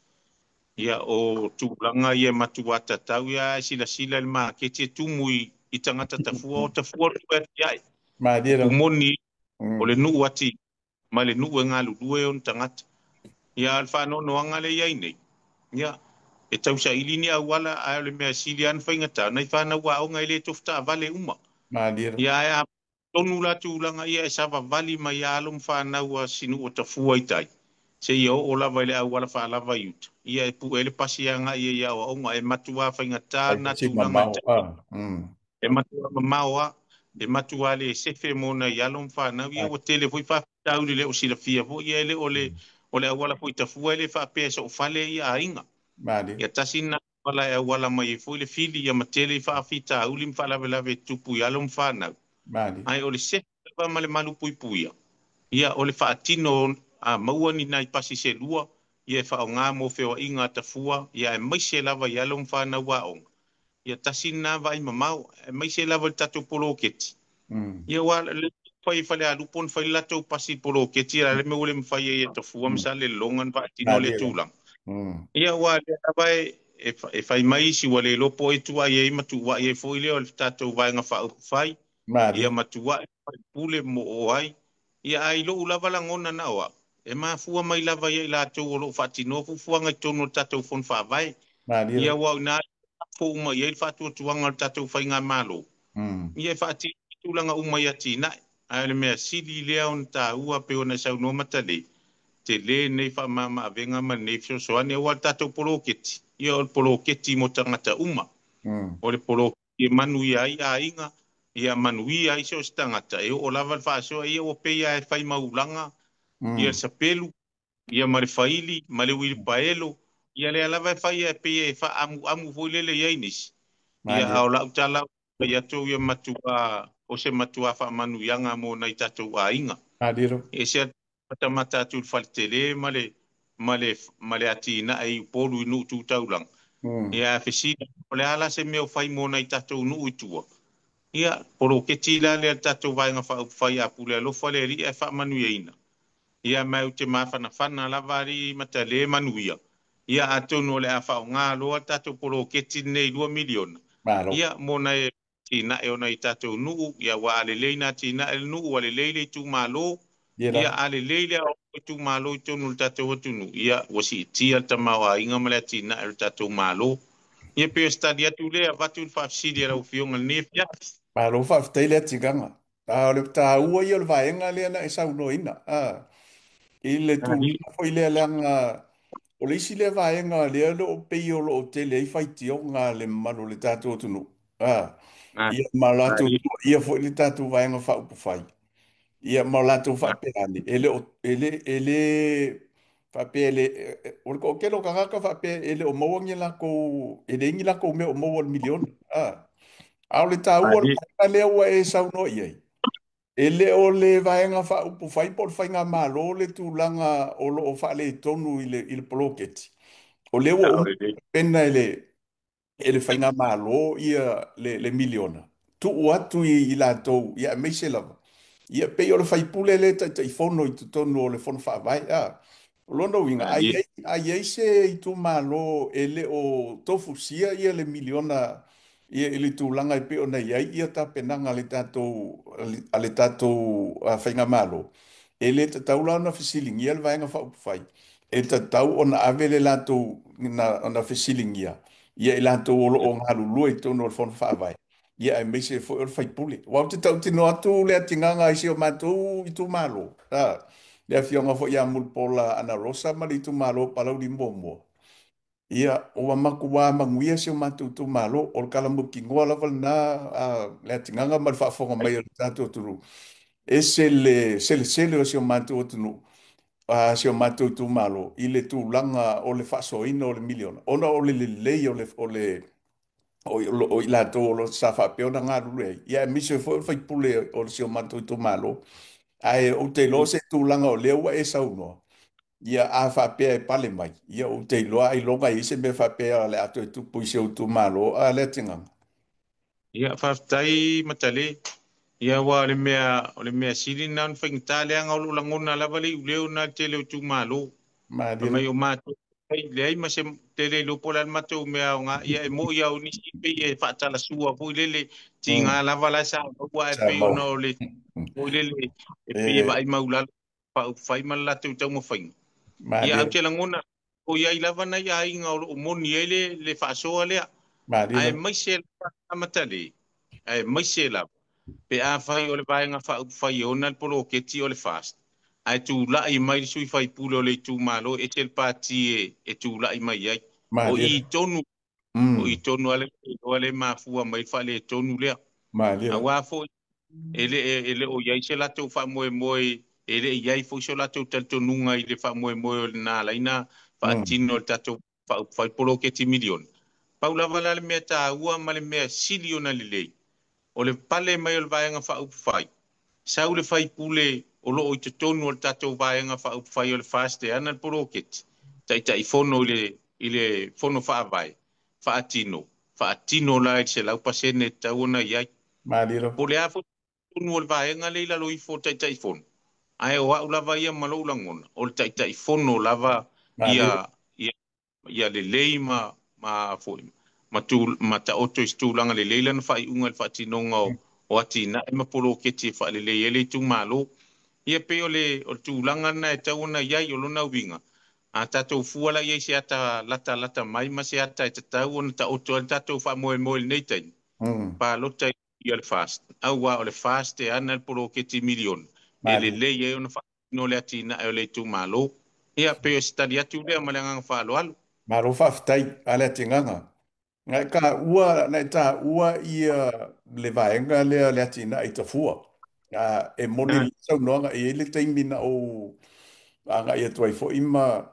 Ia o tulaga ia e matua tatau ia e silasila i le maketi e tumu i tagata Tafua, o Tafua le nuu e atiae. Malie. Upu moni o Mm. le nuu ati ma le nuu e galulue ona tagata. Ia o le faanoanoaga lea e i ai nei, ia e tausaili ni auala ae o le mea sili lava ona faigata, nai fanau aoga e le tofu taavale uma. Malie. Ia ae a tonu la tulaga ia e savavali mai alo ma fanau a si nuu o Tafua i tai, seia oo lava i le auala faalava i uta, ia e pue le pasi agai ai i aoaoga, e matua faigata Ai lena si tulaga i le mamao. taimi. Ah. Mm. E matua mamao lava, e matua le sefe mo nai alo ma fanau, ia ua tele foi faafitauli le o silafia foi, ia e le o le, o le auala foi i Tafua e le faapea e soofale ia aiga. Malie. Ia tasi lena auala e auala mai ai foi le fili, ia ma tele faafitauli ma faalavelave e tupu i alo ma fanau. Malie. Ae o le sefe lava ma le malupuipuia, ia o le faatino a maua ni nai pasi se lua, ia e faaaoga mo feoaiga a Tafua, ia aemaise lava i alo ma fanau aoga. Ia tasi lena vaai mamao, aemaise lava i le tatou poloketi. Mm. Ia aua le fai e Falealupo ona fai le latou pasi poloketi, a o le mea ua le mafai ai e Tafua ma Mm. Salelologa ona faatino lea Malie la. tulaga. Mm. Ia aua o lea lava e fai mai isi ua le iloa po o ai e tuuai ai ma tuuai ai foi lea o le tatou Vaega Faaupufai, ia Malie. ma tuuai faipule mo o ai. Ia ae i lou lava lagona na o au, e mafua mai lava ia i latou o lo o faatinoa fuafuaga i totonu o le tatou Fono Faavae. Malie Ia la. aua o i ina e fou uma i ai le faatuatuaga o le tatou faigamalo. Mm. Ia e faatino tulaga uma i atinae. Ae o le mea sili lea ona taua pei ona saunoa Matalei, tele lenei faamamaavega ma lenei fesoasoani aua o le tatou poloketi, ia o le poloketi mo tagata uma. Mm. O le poloketi e manuia ai aiga, ia manuia ai so o se tagata, e oo lava le faasoa, ia ua pei lava e fai maulaga ia le Mm. sapelu, ia ma le faili, ma le uilipaelo, ia lea lava e fai e pei e faaamuamu foi lele i ai nisi. Ia Malie. a o lau tala fai atu ia matua, o se matua faamanuiaga mo nai tatou aiga. Malie la. E se matamata atu i le faletele ma le atinae i Upolu i nuu tu taulaga. Mm. Ia fesili, o le a la se mea o fai mo nai tatou nuu i tua? Ia, poloketi la lea le tatou Vaega Faaupufai a pule alofa le Alii ae faamanuiaina. Ia ma ou te mafanafana lava alii matale manuia. Ia atonu o le a faaaoga loa le tatou poloketi lenei $2 miliona. Malo. Ia mo nai atinae o nai tatou nuu, ia ua alelei na atinae le nuu, ua lelei le itumalo, Ie ia la. alelei le itumalo i totonu o le tatou atunuu, ia ua siitia le tamaoaiga ma le atinae o le tatou Malo. Ia pei o se tali atu lea, avatu le faafesili a lau Afioga i lenei afiafi. Malo faafetai le atigaga. A o le taua ia o le vaega lea na e saunoaina. A, i le Ali, tulaga foi lea leaga o le isi lea vaega lea o lo o pei o lo o tele ai faitioga a le mamalu o le tatou atunuu. A, ia ma latou Ali, tuuaia foi le tatou Vaega Faaupufai. Ia ma o latou faapea ane, e le o, e le, e le faapea e le, o le toatele o tagata faapea e le o maua ni latou, e leai ni latou mea o maua i le miliona. A, a o le taua o le Ali, vaega lea ua e saunoa i ai, e le o le Vaega Faaupufai po o le Faigamalo le tulaga o lo o faaletonu i le poloketi. O lea ua sao uma lelei. ona tapena e le faigamalo le miliona, tuu atu i latou, ia aemaise lava. Ia pei o le faipule lea e Taitaifono i totonu o le Fono Faavae. A. O lona uiga, Ali, a i ai se itumalo e le o tofusia ia le miliona ia, i le tulaga e pei ona i ai ia tapenaga a le tatou faigamalo, e le tatau la ona fesiligia le Vaega Faaupufai. E tatau ona ave le latou, ona fesiligia ia i latou o lo o galulue i totonu o le Fono Faavae ia aemaise foi o le faipule. Aua ou te tautino atu le atigaga i si o matou itumalo, a, le afioga foi ia Mulipola Anarosa ma le itumalo o Palauli 1. Ia, ua matua manuia si o matou itumalo. O le tala mautinoa lava lena, a, le atigaga ma le faafofoga mai o le tatou atunuu. Ese le selesele o si o matou atunuu, a si o matou itumalo i le tulaga o le faasoaina o le miliona, ona o le lelei o i latou o lo o sa faapea ona galulue ai, ia aemaise foi o le faipule o si o matou itumalo. Ae ou te iloa o se tulaga o lea ua e saunoa, ia a faapea e pale mai, ia ou te iloa ailoga e i ai se mea faapea o le a toe tupu i si ou itumalo, a lea tigaga. Ia, faafetai Matale. Ia, aua o le mea sili lena ona faigata leaga o lou lagona lava le iuleo lena i le tele o itumalo. Fai Malie mai lava. o matou, leai ma se tele iloa po o le a le matou mea aoga. Ia, e moni lava o nisi pei e faatalasua foi lele, Mm, tiga lava la e sa maua ae sa pei mau. ona o le foi lele e pei e E vaai maulalo faaupufai ma le latou taumafaiga. Ia, malie ae ou lava. te lagona, o i ai lava nai aiga o lo o moni ai le faasoa lea. Malie lava. Aemaise lava Matale, aemaise lava pe afai o le Vaega Faaupufai e ona le poloketi o le FAST, ae tulai mai le sui faipule o le itumalo e ese le pati e tulai mai ai. O Malie i lava. tonu, o i Mm, tonu a le mafua mai le faaletonu lea. malie lava. Aua foi e le o i ai se latou faamoemoe, e le i ai foi so latou talitonuga i le faamoemoe o lena laina Mm, faatino le tatou faaupufai poloketi miliona. Pau lava la le mea taua ma le mea sili ona lelei, o le pale mai o le Vaega Faaupufai, sau le faipule o lo o i totonu o le tatou Vaega Faaupufai o le FAST e ana le poloketi, Taitaifono i le Fono Faavae, faatino, faatino la i le 100% e tatau ona i ai. Malie Po lava. o le a foi totonu o le vaega lea i lalo ifo o le Taitaifono, ae o au lava ia ma lou lagona, o le Taitaifono lava Malie. ia ia ia lelei ma foi ma tu ma taoto i se tulaga lelei lana faaiuga i le faatinoga o atinae ma poloketi e faalelei ai le itumalo. Ia pei o le tulaga lena e tau ona i ai o lona uiga, a tatou fua la i ai i se ata latalata mai ma se ata e tatau ona taoto ai le tatou faamoemoe i lenei taimi, Mm. palota i le FAST, aua o le FAST e ana le poloketi miliona e Malie. lelei ai ona faatino le atinae o le itumalo. Ia pei o se tali atu lea ma le agaga faaaloalo. Malo faafetai a le atigaga. Na e taua ia le vaega lea o le atinae i Tafua. Ah, e moni le saunoaga, e i ai le taimi na ou agai atu ai foi ma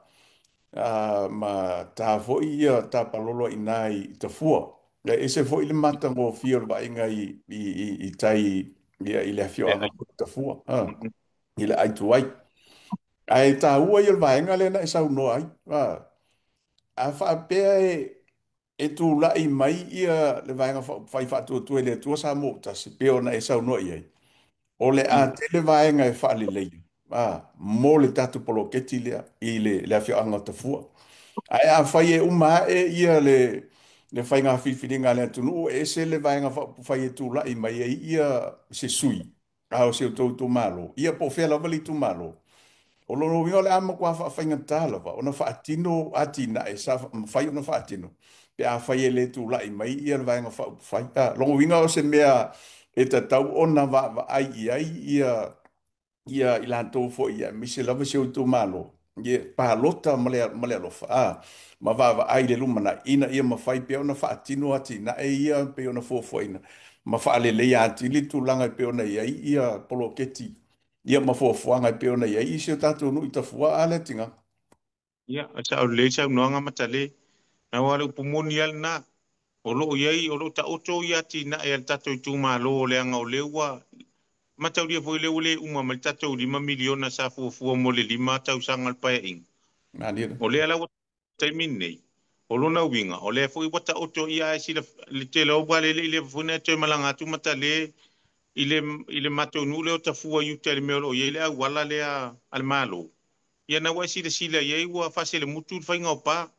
ta foi ia tapalolo i ina i Tafua. E ese foi le matagofie o le vaaiga i tai ia, i le afioaga o Tafua, i le ai tuai. Ae taua ia o le vaega lea na e saunoa ai. A faapea e tulai mai ia le Vaega Faaupufai Faatuatua i le Atua Samoa ua Tasi, pei ona e saunoa i ai, o le a tele vaega e faaleleia mo le tatou poloketi lea i le afioaga o Tafua. Ae afai e uma ae ia le faiga filifiliga a le atunuu, e ese le Vaega Faaupufai e tulai mai ai ia se sui a o si outou itumalo, ia po o fea lava le itumalo. O lona uiga o le a matua faafaigata lava ona faatino atinae sa mafai ona faatino pe afai e le tulai mai ia le Vaega Faaupufai. Ah, lona uiga o se mea e tatau ona vaavaai i ai ia i latou foi aemaise lava si ou itumalo, ia palota ma le alofa ma vaavaai i le lumanai ina ia mafai pea ona faatino atinae ia e pei ona fuafuaina ma faaleleia atili tulaga e pei ona i ai ia poloketi ia ma fuafuaga e pei ona i ai isi o tatou nuu i Tafua a le atiga. Ia, sao lelei saunoaga Matalē. Aua o le upu moni lava lena. O lo o i ai, o lo o taoto ia atinae a le tatou itumalo, leaga o lea ua mataulia foi lea ua le uma mai le tatou $5 miliona sa fuafua mo le 5 tausaga o le Paeaiga. Malie. O lea la ua taimi nei, o lona uiga, o lea foi ua taoto ia ae sila le tele o wale le ile foi na toe malaga atu Matalē i le matou nuu lea o Tafua i uta i le mea o lo o i ai le auala lea a le Malo. Ia na ua e silasila i ai ua faaselemutu le faiga o pa.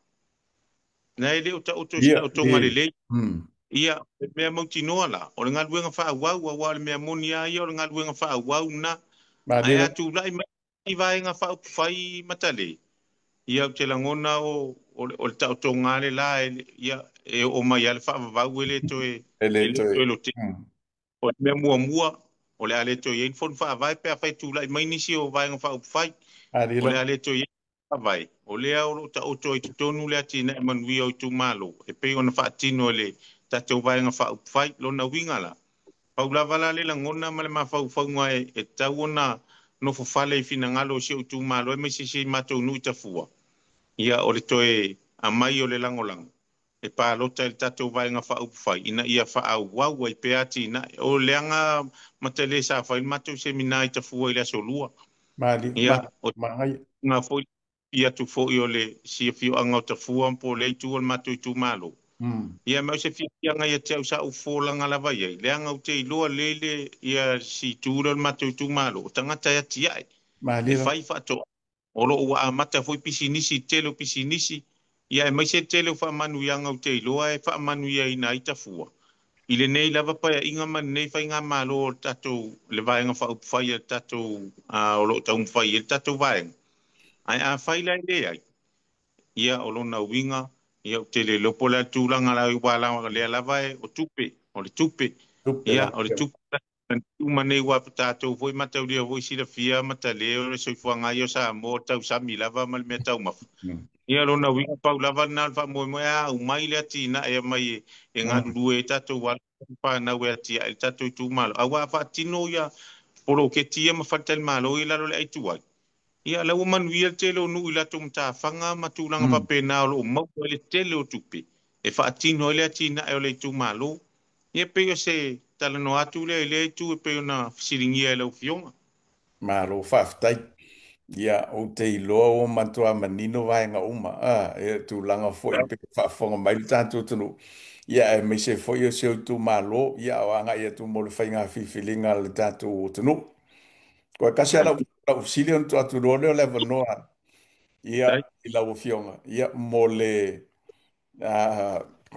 Na e le o taoto i se Ia, taotoga e. lelei. Mm. Ia, le mea mautinoa la, o le galuega faaauau, aua o le mea moni lava ia o le galuega faaauau na. Malie Ae a la. tulai mai i vaega faaupufai Matalē, ia ou te lagona o le taotoga le la, ia, e oo mai lava le faavavau e le toe, E le e le toe. toe lotea. Mm. O le mea muamua, o le a le toe i ai ni fono faavae pe afai e tulai mai nisi o Vaega Faaupufai, Malie o la. le a le toe i ai faavae, o lea o lo o taoto ai totonu le atinae manuia o itumalo, e pei ona faatino e le tatou Vaega Faaupufai. Lona uiga la, pau lava la le lagona ma le mafaufauga e tatau ona nofofale i finagalo o si ou itumalo aemaise si matou nuu i Tafua, ia o le toe aumai o le lagolago e palota i le tatou Vaega Faaupufai ina ia faaauau ai pea atinae. O leaga Matalē sa fai le matou semina i Tafua i le aso Lua. Malie. Ia, o Manaia. tulaga foi i atu foi o le si afioaga o Tafua po o lea itu o le matou itumalo. Mm. Ia, ma o se fiafiaga ia te au sa ou folaga lava i ai, leaga ou te iloa lele ia si itu lea o le matou itumalo, o tagata e atiae, e Malie la. fai faatoaga. O lo o ua amata foi pisinisi, tele o pisinisi, ia aemaise tele o faamanuiaga ou te iloa e faamanuiaina ai Tafua i lenei lava paeaiga ma lenei faigamalo o le tatou le Vaega Faaupufai a le tatou o lo o taumafai ai le tatou vaega. Ae afai la e leai, ia o lona uiga, ia ou te le iloa po o le a le tulaga la aua o lea lava e o tupe, o le tupe. Tupe Ia lava. o le tupe uma nei ua tatou foi mataulia foi silafia Matalē o le soifuaga ia o Samoa o le tausami lava ma le mea taumafa. Mm. Ia lona uiga pau lava lena o le faamoemoe a aumai le atinae e aumai e Mm. galulue ai tatou alo ma fanau e atiae le tatou itumalo. Aua a faatino ia poloketi ia ma faletalimalo i lalo o le ai tuai, ia la ua manuia le tele o nuu i latou matafaga ma tulaga Mm. faapena o lo o maua ai le tele o tupe e faatino ai le atinae o le itumalo. Ia pei o se talanoa atu lea i lea itu e pei ona fesiligia e lau Afioga. Malo faafetai. Ia, ou te iloa ua matua manino vaega uma, a, e tulaga foi pe faafofoga mai le tatou atunuu, ia, aemaise foi o si ou itumalo, ia, o agai atu mo le faiga filifiliga a le tatou atunuu. Toe tasi lava lau fesili ona tuu atu loa lea o le avanoa, ia, i lau Afioga, ia, mo le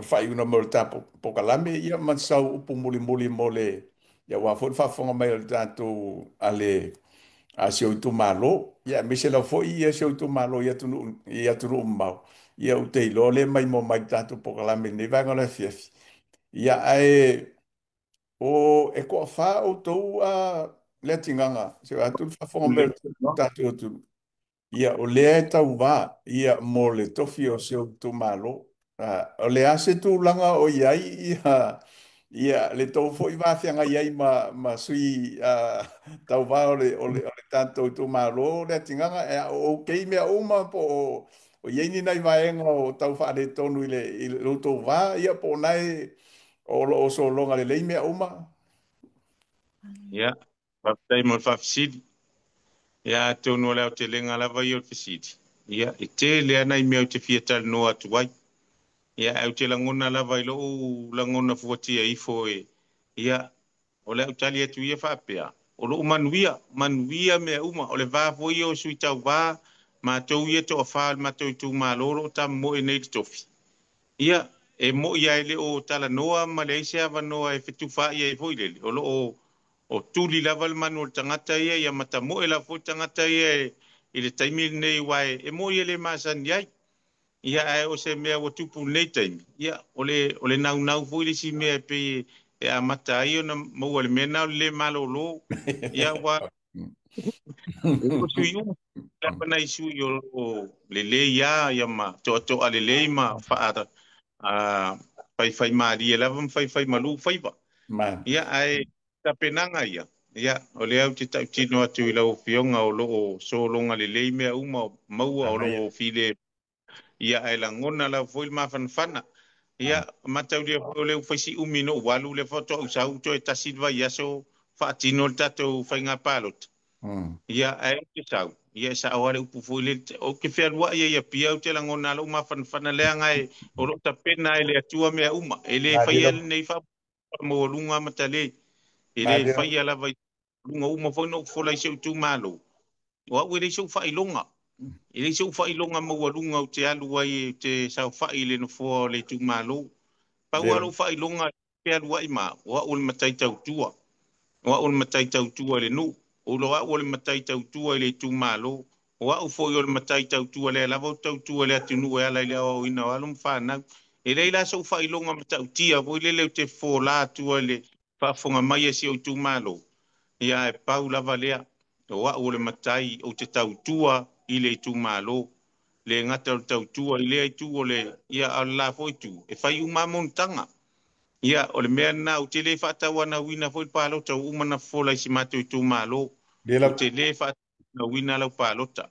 faaiuga mai o le tatou polokalame, ia, ma sau upu mulimuli mo le, ia, aua foi le faafofoga mai o le tatou, a le a si ou itumalo, ia aemaise lava foi ia si ou itumalo i atunuu mamao, ia ou te iloa lea e maimoa mai i le tatou polokalame i lenei vaega o le afiafi. Ia ae o e toafa outou Leatigaga, se i vaeatu le faafofoga mai o le tatou atunuu. Ia, o lea e tauva ia mo le tofi o si ou itumalo. Ah, o le a se tulaga o i ai ia le tou foi va feagai ai ma sui tauva o le tatou itumalo Leatigaga, e a o ok mea uma po o, o i ai ni nai vaega o tau faaletonu i le tou va, ia po o nae o lo o sologa lelei mea uma. Ia, faafetai mo le faafesili. Ia, atonu o le aotelega lava ia o le fesili. Ia, e tele lava nai mea ou te fia talanoa atu ai. Ia, ae ou te lagona lava i lou lagona fuatia ifo e, ia, o le au tali atu ia faapea, o loo manuia, manuia mea uma, o le va foi ia o sui tauva, matou ia toafa o le matou itumalo o loo tamomoe nei i le tofi. Ia, e moi lava e le o talanoa ma leai se avanoa e fetufaai ai foi lele, o loo o tuli lava le manu o le tagata ia, ia matamoe lava foi le tagata ia i le taimi lenei, aua e moi e le masani ai. Ia, ae o se mea ua tupu i lenei taimi, ia, o le naunau foi le isi mea e pei e amata ai ona maua le mea lena o le le malolo. Ia, ua e le o sui uma lava nai sui o lo o lelei lava, ia ma toatoa lelei ma a faifaimalie lava ma faifaimalu faiva. Ma, Ia, ae tapenaga ia, ia, o lea ou te tautino atu i lau Afioga o lo o sologa lelei mea uma maua o lo manaia. o file, ia, ae lagona lava foi le mafanafana. Ia, mataulia foi o lea ua fai si umi ona ou alu, lea faatoa ou sau toe tasi le vaiaso faatino le tatou faiga palota. Mm. Ia, ae ou te sau, ia e sao lava le upu foi lele, ou te fealuai ai i Apia, ou te lagona lou mafanafana leaga e o loo tapena e le Atua mea uma. E le Malie faia lau, lenei faamaualuga matalei, e le malie lau, faia lava i luga uma foi na ou fofola i si ou itumalo. O au e leai sou faailoga. E leai sou faailoga maualuga ou te alu ai ou te saofai i le nofoa o le itumalo. Pau malie lava lau, lou faailoga e alu ai ma, o au o le matai tautua. O au o le matai tautua i le nuu. O au o le matai tautua i le itumalo. O au foi o le matai tautua lea lava ou te tautua i le atunuu e ala i le aoaoina o alo ma fanau. E leai la sou faailoga matautia foi lele ou te fofola atua i le faafofoga mai a si ou itumalo. Ia, ae pau lava lea, o au o le matai ou te tautua i le itumalo. Le gata o le tautua i lea itu o le, ia, a o le la foi itu, e fai uma lava monotaga. Ia, o le mea lena, ou te le faatauanauina foi le palota ua uma ona fofola i si matou itumalo. malie Ou lau, te le faatauanauina lau palota.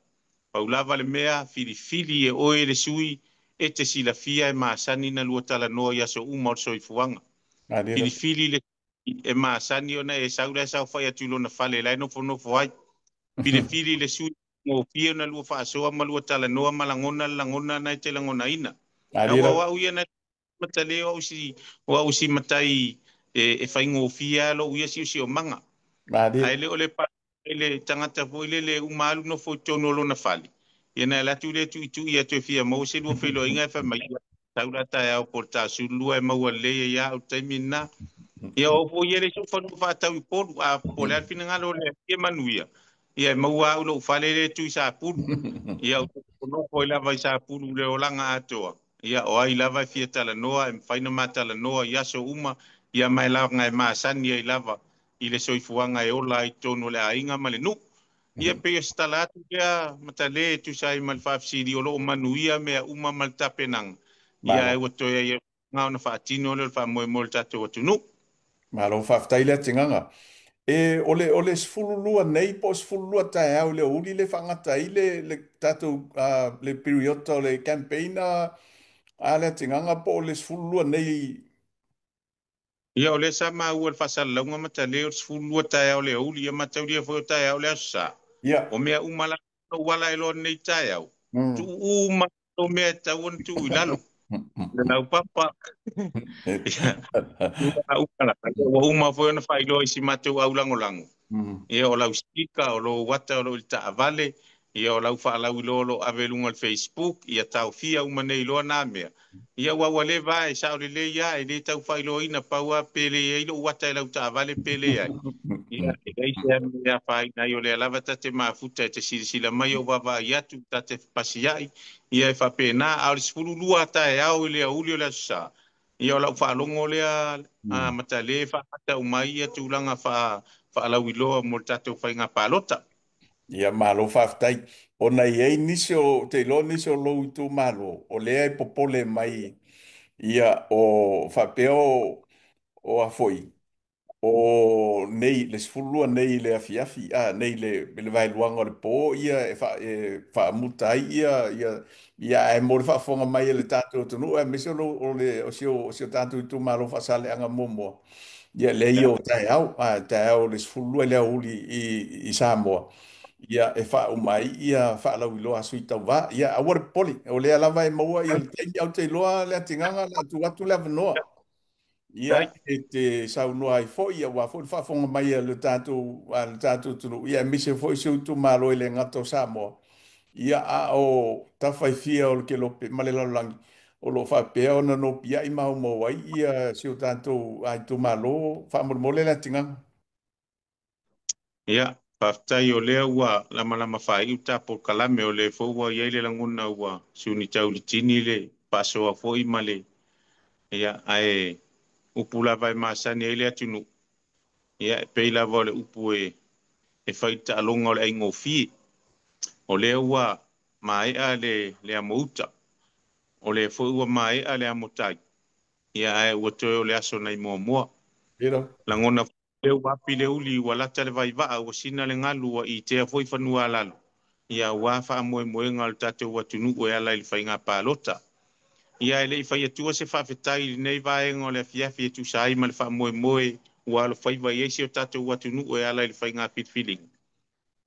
Pau lava le mea, filifili e oe le sui e te silafia e masani na lua talanoa i aso uma o le soifuaga. malie lau, Filifili le e masani ona e sau la e saofai atu i lona fale la e nofonofo ai. Filifili le sui gofie ona lua faasoa ma lua talanoa ma lagona le lagona na e te lagonaina. malie Aua lau, o au ia na matale o au si matai e faigofie lava lou ia siosiomaga. Ae malie. le o le pa le tagata foi lele uma alu nofo i totonu o lona fale. Ia na alu atu lea tuitui atu e fia maua se lua feiloaiga e fai mai, sau la taeao po o le ta 12 e maua lelei ai lava au i le taimi lena. Ia o foi ia le isi fanua faatau i Upolu, a po o le a le finagalo o le Atua ia manuia, ia e maua au lou fale lea e tu i Sapulu. Ia ou te nofo ai lava i Sapulu i le olaga atoa. Ia o ai lava e fia talanoa, e mafai ona ma talanoa i aso uma, ia ma e laga e masani ai lava i le soifuaga e ola ai i totonu o le aiga ma le nuu. Ia pei o se tala atu lea Matale e tusa ai ma le faafesili o lo o manuia mea uma ma le tapenaga. Ia ae Malo, ua toe ai ona faatino lea o le faamoemoe o le tatou atunuu. malo faafetai Leatigaga. E, o le 12 nei po o le 12 taeao i le aoauli le faagata ai le tatou le piriota o le campaign a Leatigaga po o le 12 nei. Ia o lea sa maua i le faasalalauga Matale o le 12 taeao o le aoauli, ia mataulia foi o taeao le Aso Sa. Ia, O mea uma la Lou ala e loa lenei taeao, Mm. tuu uma o mea e tatau ona tuu i lalo, le laupapa, ia, tulaga uma lava. Ua uma foi ona faailoa i si matou aulagolago, Mm. ia, o lau speaker, o lou ata o lo o i le taavale, ia, o lau faalauiloa o lo o ave i luga o le Facebook, ia taofia uma nei loa na mea. Ia, ua leva e sao lelei lava, e le tau faailoaina, pau lava pe le i ai lou ata i lau taavale pe leai. Ia, e leai se mea e afaina ai, o lea lava ta te mafuta e te silasila mai ou vaavaai atu, ta te fepasiai, ia e faapena. A o le 12 a taeao i le aoauli o le Aso Sa, ia o lau faalogo lea Mm. matale e faamata uma ai ia tulaga faalauiloa mo le tatou faiga palota. Ia malo faafetai. Ona e i ai nisi o, ou te iloa nisi o lou itumalo, o lea e popole mai ia o faapea o a foi, o nei, le 12 nei i le afiafi, a, nei i le vaeluaga o le po, ia e, e faamuta ai ia, ae mo le faafofoga mai e le tatou atunuu, aemaise o, o le, o si o tatou itumalo Faasaleleaga muamua, ia lea Ia, o taeao, a, taeao le 12 i le aoauli i Samoa, ia e faauma ai ia faalauiloa a sui tauva. Ia aua le popole, o lea lava e maua ia le taimi, ae ou te iloa le atigaga o le a tuu atu le avanoa. dai. Ia, e te saunoa ai foi, aua foi le faafofoga mai a le tatou atunuu, ia aemaise foi si ou itumalo e le gata o Samoa, ia a o tafa e fia o le kelope ma le lalolagi, o lo o faapea ona nopiai maumau ai ia si o tatou itumalo. Faamolemole le atigaga. Ia, faafetai o lea ua lamalama faaiu tatou kalame, o lea foi ua i ai le lagona ua suni tau i le tini le faasoa foi ma le, ia, ae upu lava e masani ai le atunuu, ia, e pei lava o le upu e fai i le taaloga o le aigofie. O lea ua maea le amouta, o lea foi ua maea le amotai, ia, ae ua toe o le aso nai Moamoa. You know, Lagona foi lea ua api le uli, ua lata le vaivaa, ua sina le galu, ua itea foi fanua a lalo, ia, aua faamoemoega o le tatou atunuu e ala i le faiga palota. Ia, e le i fai atua se faafetai i lenei vaega o le afiafi e tusa ai ma le faamoemoe ua alofaiva i ai si o tatou atunuu e ala i le faiga filifiliga.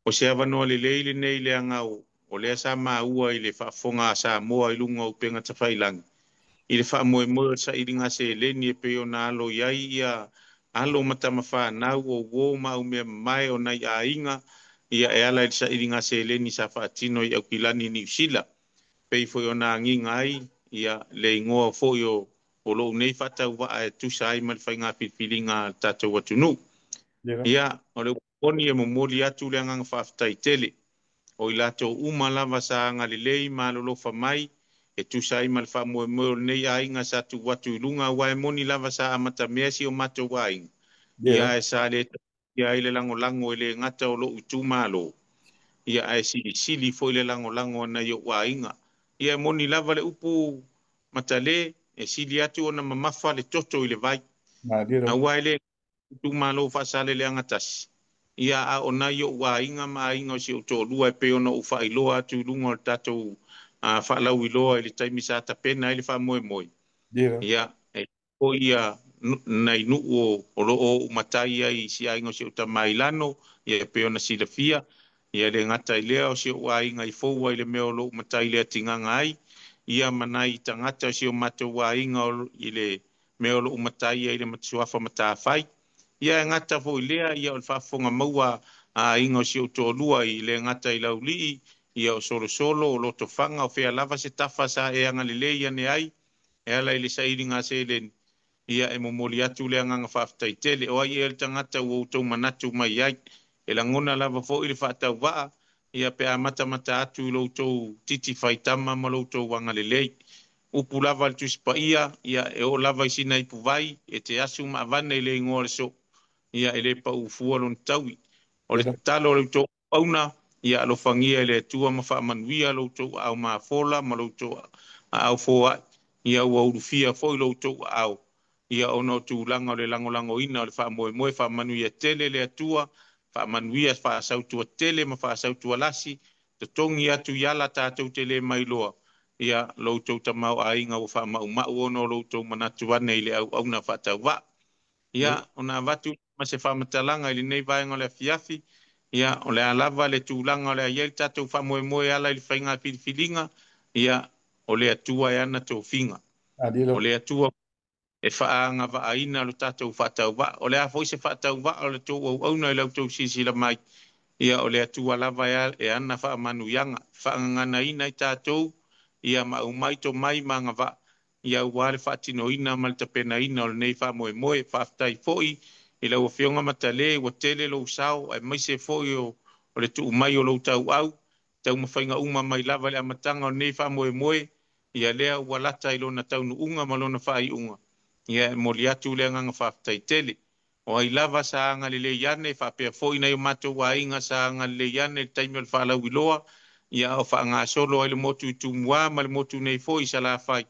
O se avanoa lelei lenei leaga o lea sa maua i le faafofoga a Samoa i luga o upega tafailagi i le faamoemoe o le sailiga seleni e pei ona alo i ai ia alo ma tamafanau o uo ma aumea mamae o nai aiga, ia e ala i le sailiga seleni sa faatino i Aukilani, Niu Sila, pei foi ona agiga ai ia le igoa foi o lou nei faatauvaa e tusa ai ma le faiga filifiliga a le tatou atunuu. you know, Ia, o le upu moni e momoli atu le agaga faafetai tele o i latou uma lava sa agalelei ma alolofa mai e tusa ai ma le faamoemoe o lenei aiga sa tuu atu i luga, aua e moni lava sa amatamea si o matou aiga, you ia know, ae sa le talia ai le lagolago e le gata o lou itumalo, ia ae silisili foi le lagolago a nai ou aiga. Ia e moni lava le upu matale, e sili atu ona mamafa le toto i le vai, you know, aua e le itumalo Faasaleleaga tasi, ia a o nai ou aiga ma aiga o si ou toalua e pei ona ou faailoa atu i luga o le tatou faalauiloa i le taimi sa tapena ai le faamoemoe. you know, Ia, e foi ia nai nuu o lo o ou matai ai i si aiga o si ou tama i Lano, ia e pei ona silafia, ia le gata i lea o si ou aiga i Foua i le mea o lo o matai le atigaga ai, ia ma nai tagata o si o matou aiga i le mea o lo o matai ai le matuafa matafai. Ia e gata foi lea, ia o le faafofoga maua a aiga o si ou toalua i le gata i Laulii, ia o Solosolo, o Lotofaga, o fea lava se tafa sa e agalelei ane ai, e ala i le sailiga seleni, ia e momoli atu le agaga faafetai tele. O ai ea le tagata ua outou manatu mai ai, e lagona lava foi le faatauvaa, ia pe a matamata atu i lo outou titi faitama ma lo outou agalelei. Upu lava le Tusi Paia, ia e oo lava i sina ipuvai, e te asu ma avane i le igoa o le soo, ia e le pau fua lona taui. O you le know, tatalo a le outou auauna, ia alofagia e le Atua ma faamanuia lo outou aao mafola ma lo outou aao foai, ia ua ulufia foi lo outou aao, ia ona o tulaga o le lagolagoina o le faamoemoe. Faamanuia tele le Atua, faamanuia faasautua tele ma faasautua lasi, totogi atu i ala tatou te le mailoa, ia lo outou tamaoaiga ua faamaumau ona o lo outou manatu ane i le auauna faatauvaa. you Ia, ona avatu ma se faamatalaga i lenei vaega o le afiafi, Ia, o le a lava le tulaga o le a i ai le tatou faamoemoe e ala i le faiga filifiliga, ia, o le Atua e ana tofiga. O Alilo. le Atua e faaagavaaina lo tatou faatauvaa. O le a foi se faatauvaa o le tou auauna i la outou silasila mai, ia o le Atua lava e ana faamanuiaga, faagaganaina i tatou, ia ma aumai tomai ma agavaa, ia aua le faatinoina ma le tapenaina o lenei faamoemoe. Faafetai foi i lau Afioga Matale, ua tele lou sao, aemaise foi o le tuu mai o lou tauau, taumafaiga uma mai lava i le amataga o lenei faamoemoe, ia lea ua lata i lona taunuuga ma lona faaiuga. Ia e momoli atu le agaga faafetai tele. O ai lava sa agalelei ane, faapea foi nai o matou aiga sa agalelei ane i le taimi o le faalauiloa, ia o faagasolo ai le motu i Tumua ma le motu nei foi i Salafai.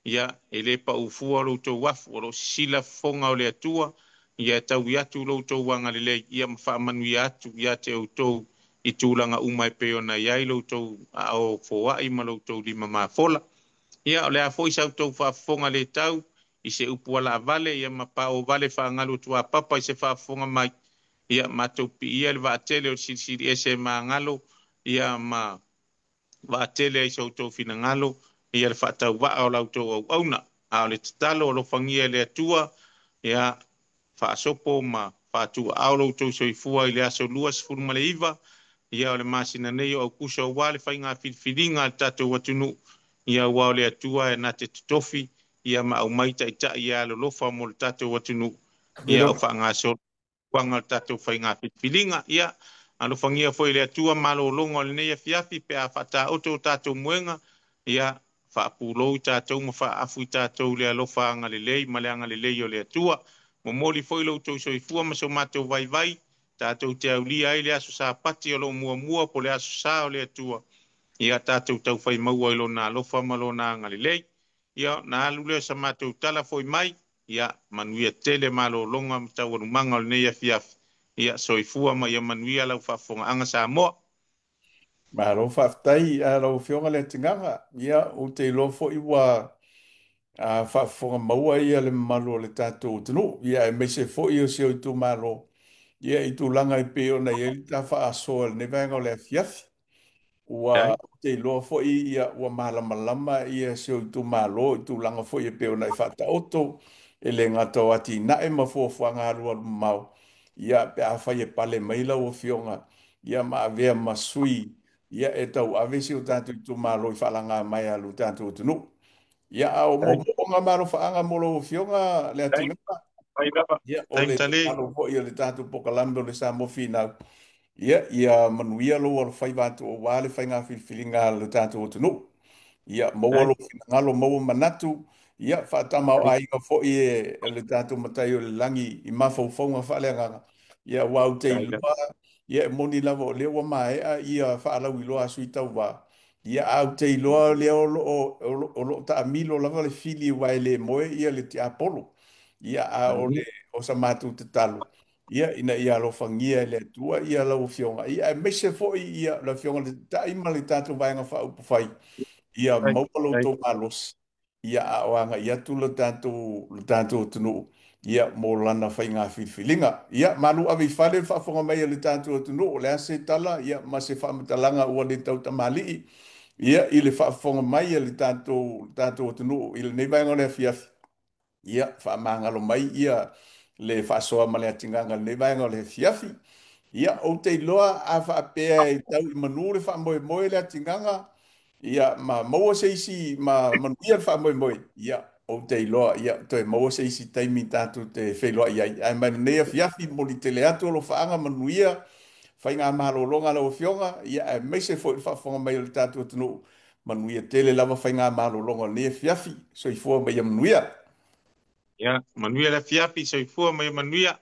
Ia, e le pau fua lo outou afu, o lo o sisila fofoga o le Atua, ia e taui atu lo outou agalelei, ia ma faamanuia atu ia te outou i tulaga uma e pei ona i ai lo outou aao foai ma lo outou lima mafola. Ia, o le a foi sa outou faafofoga le tau i se upu alaavale, ia ma paovale faagalu tuapapa i se faafofoga mai, ia matou piia le vaatele o le silisili ese magalo, ia ma vaatele ai so outou finagalo, ia le faatauvaa o la outou auauna. A o le tatalo alofagia e le Atua, ia faasopo ma faatuaao lo outou soifua i le aso 29 ia o le masina nei o Aukuso aua le faiga filifiliga a le tatou atunuu, ia aua o le Atua e na te totofi ia ma aumai taitai ia alolofa mo le tatou atunuu, ia o Alilo. faagasolo fuafuaga o le tatou faiga filifiliga. Ia, alofagia foi e le Atua malologa o lenei afiafi pe a faataoto o tatou moega, ia faapulou i tatou ma faaafu i tatou le alofa agalelei ma le agalelei o le Atua. Momoli foi lo outou soifua ma so matou vaivai, tatou te aulia ai le aso Sapati o lo o muamua po o le aso Sa o le Atua, ia tatou taufai maua i lona alofa ma lona agalelei. Ia, na alu lea o sa matou tala foi mai, ia manuia tele malologa ma taualumaga o lenei afiafi. Ia soifua ma ia manuia lau faafofogaaga Samoa. Malo faafetai a lau Afioga Leatigaga. Ia, ou te iloa foi ua faafofoga maua ia le mamalu o le tatou atunuu, ia aemaise foi o si ou itumalo, ia i tulaga e pei ona i ai le ta faasoa i lenei vaega o le afiafi. Ua Dai, ou te iloa foi ia ua malamalama ia si ou itumalo i tulaga foi e pei ona e faataoto, e le gata o atinae ma fuafuaga alualu mamao, ia pe afai e pale mai lau Afioga, ia ma avea ma sui, ia e tauave si o tatou itumalo i faalaga mai a lo tatou atunuu. Ia, a o dai, moomooga ma alofaaga mo lau Afioga dai, Leatigaga, dai lava. ia, o Dai le matale. tatalo foi o le tatou polokalame o le Samoa Finau, ia, ia manuia lou alofaiva atu aua le faiga filifiliga a le tatou atunuu. Ia maua Dai, lou finagalo, maua manatu, ia dai, faatamaoaiga foi e le tatou Matai o le Lagi i mafaufauga faaleagaga. Ia aua ou te dai lava. iloa, ia e moni lava o lea ua maea ia faalauiloa a sui tauva. Ia ae ou te iloa o lea o lo o taamilo lava le fili aua e le moe ia le tiapolo. Ia a o le Dai, o sa matou tatalo, ia ina ia alofagia e le Atua ia lau Afioga, ia aemaise foi ia le Afioga i le Taitai ma le tatou Vaega Faaupufai, ia dai, maua lo dai. outou malosi, ia a o agai atu le tatou atunuu, ia mo lana faiga filifiliga. Ia malu ave i fale le faafofoga mai a le tatou atunuu, o le a se tala ia ma se faamatalaga ua le tautamalii, ia i le faafofoga mai a le tatou atunuu i lenei vaega o le afiafi. Ia faamagalo mai ia le faasoa ma le atigaga i lenei vaega o le afiafi. Ia, ou te iloa a faapea e tau i manu le faamoemoe le atigaga, ia, ma maua se isi ma manuia le faamoemoe, ia, ou te iloa, ia, toe maua se isi taimi tatou te feiloai ai. Ae mai lenei afiafi, momoli tele atu alofaaga manuia, faigamalologa a lau Afioga, ia, aemaise foi le faafofoga mai o le tatou atunuu. Manuia tele lava faigamalologa o lenei afiafi. Soifua ma ia manuia. Ia, manuia le afiafi, soifua ma ia manuia.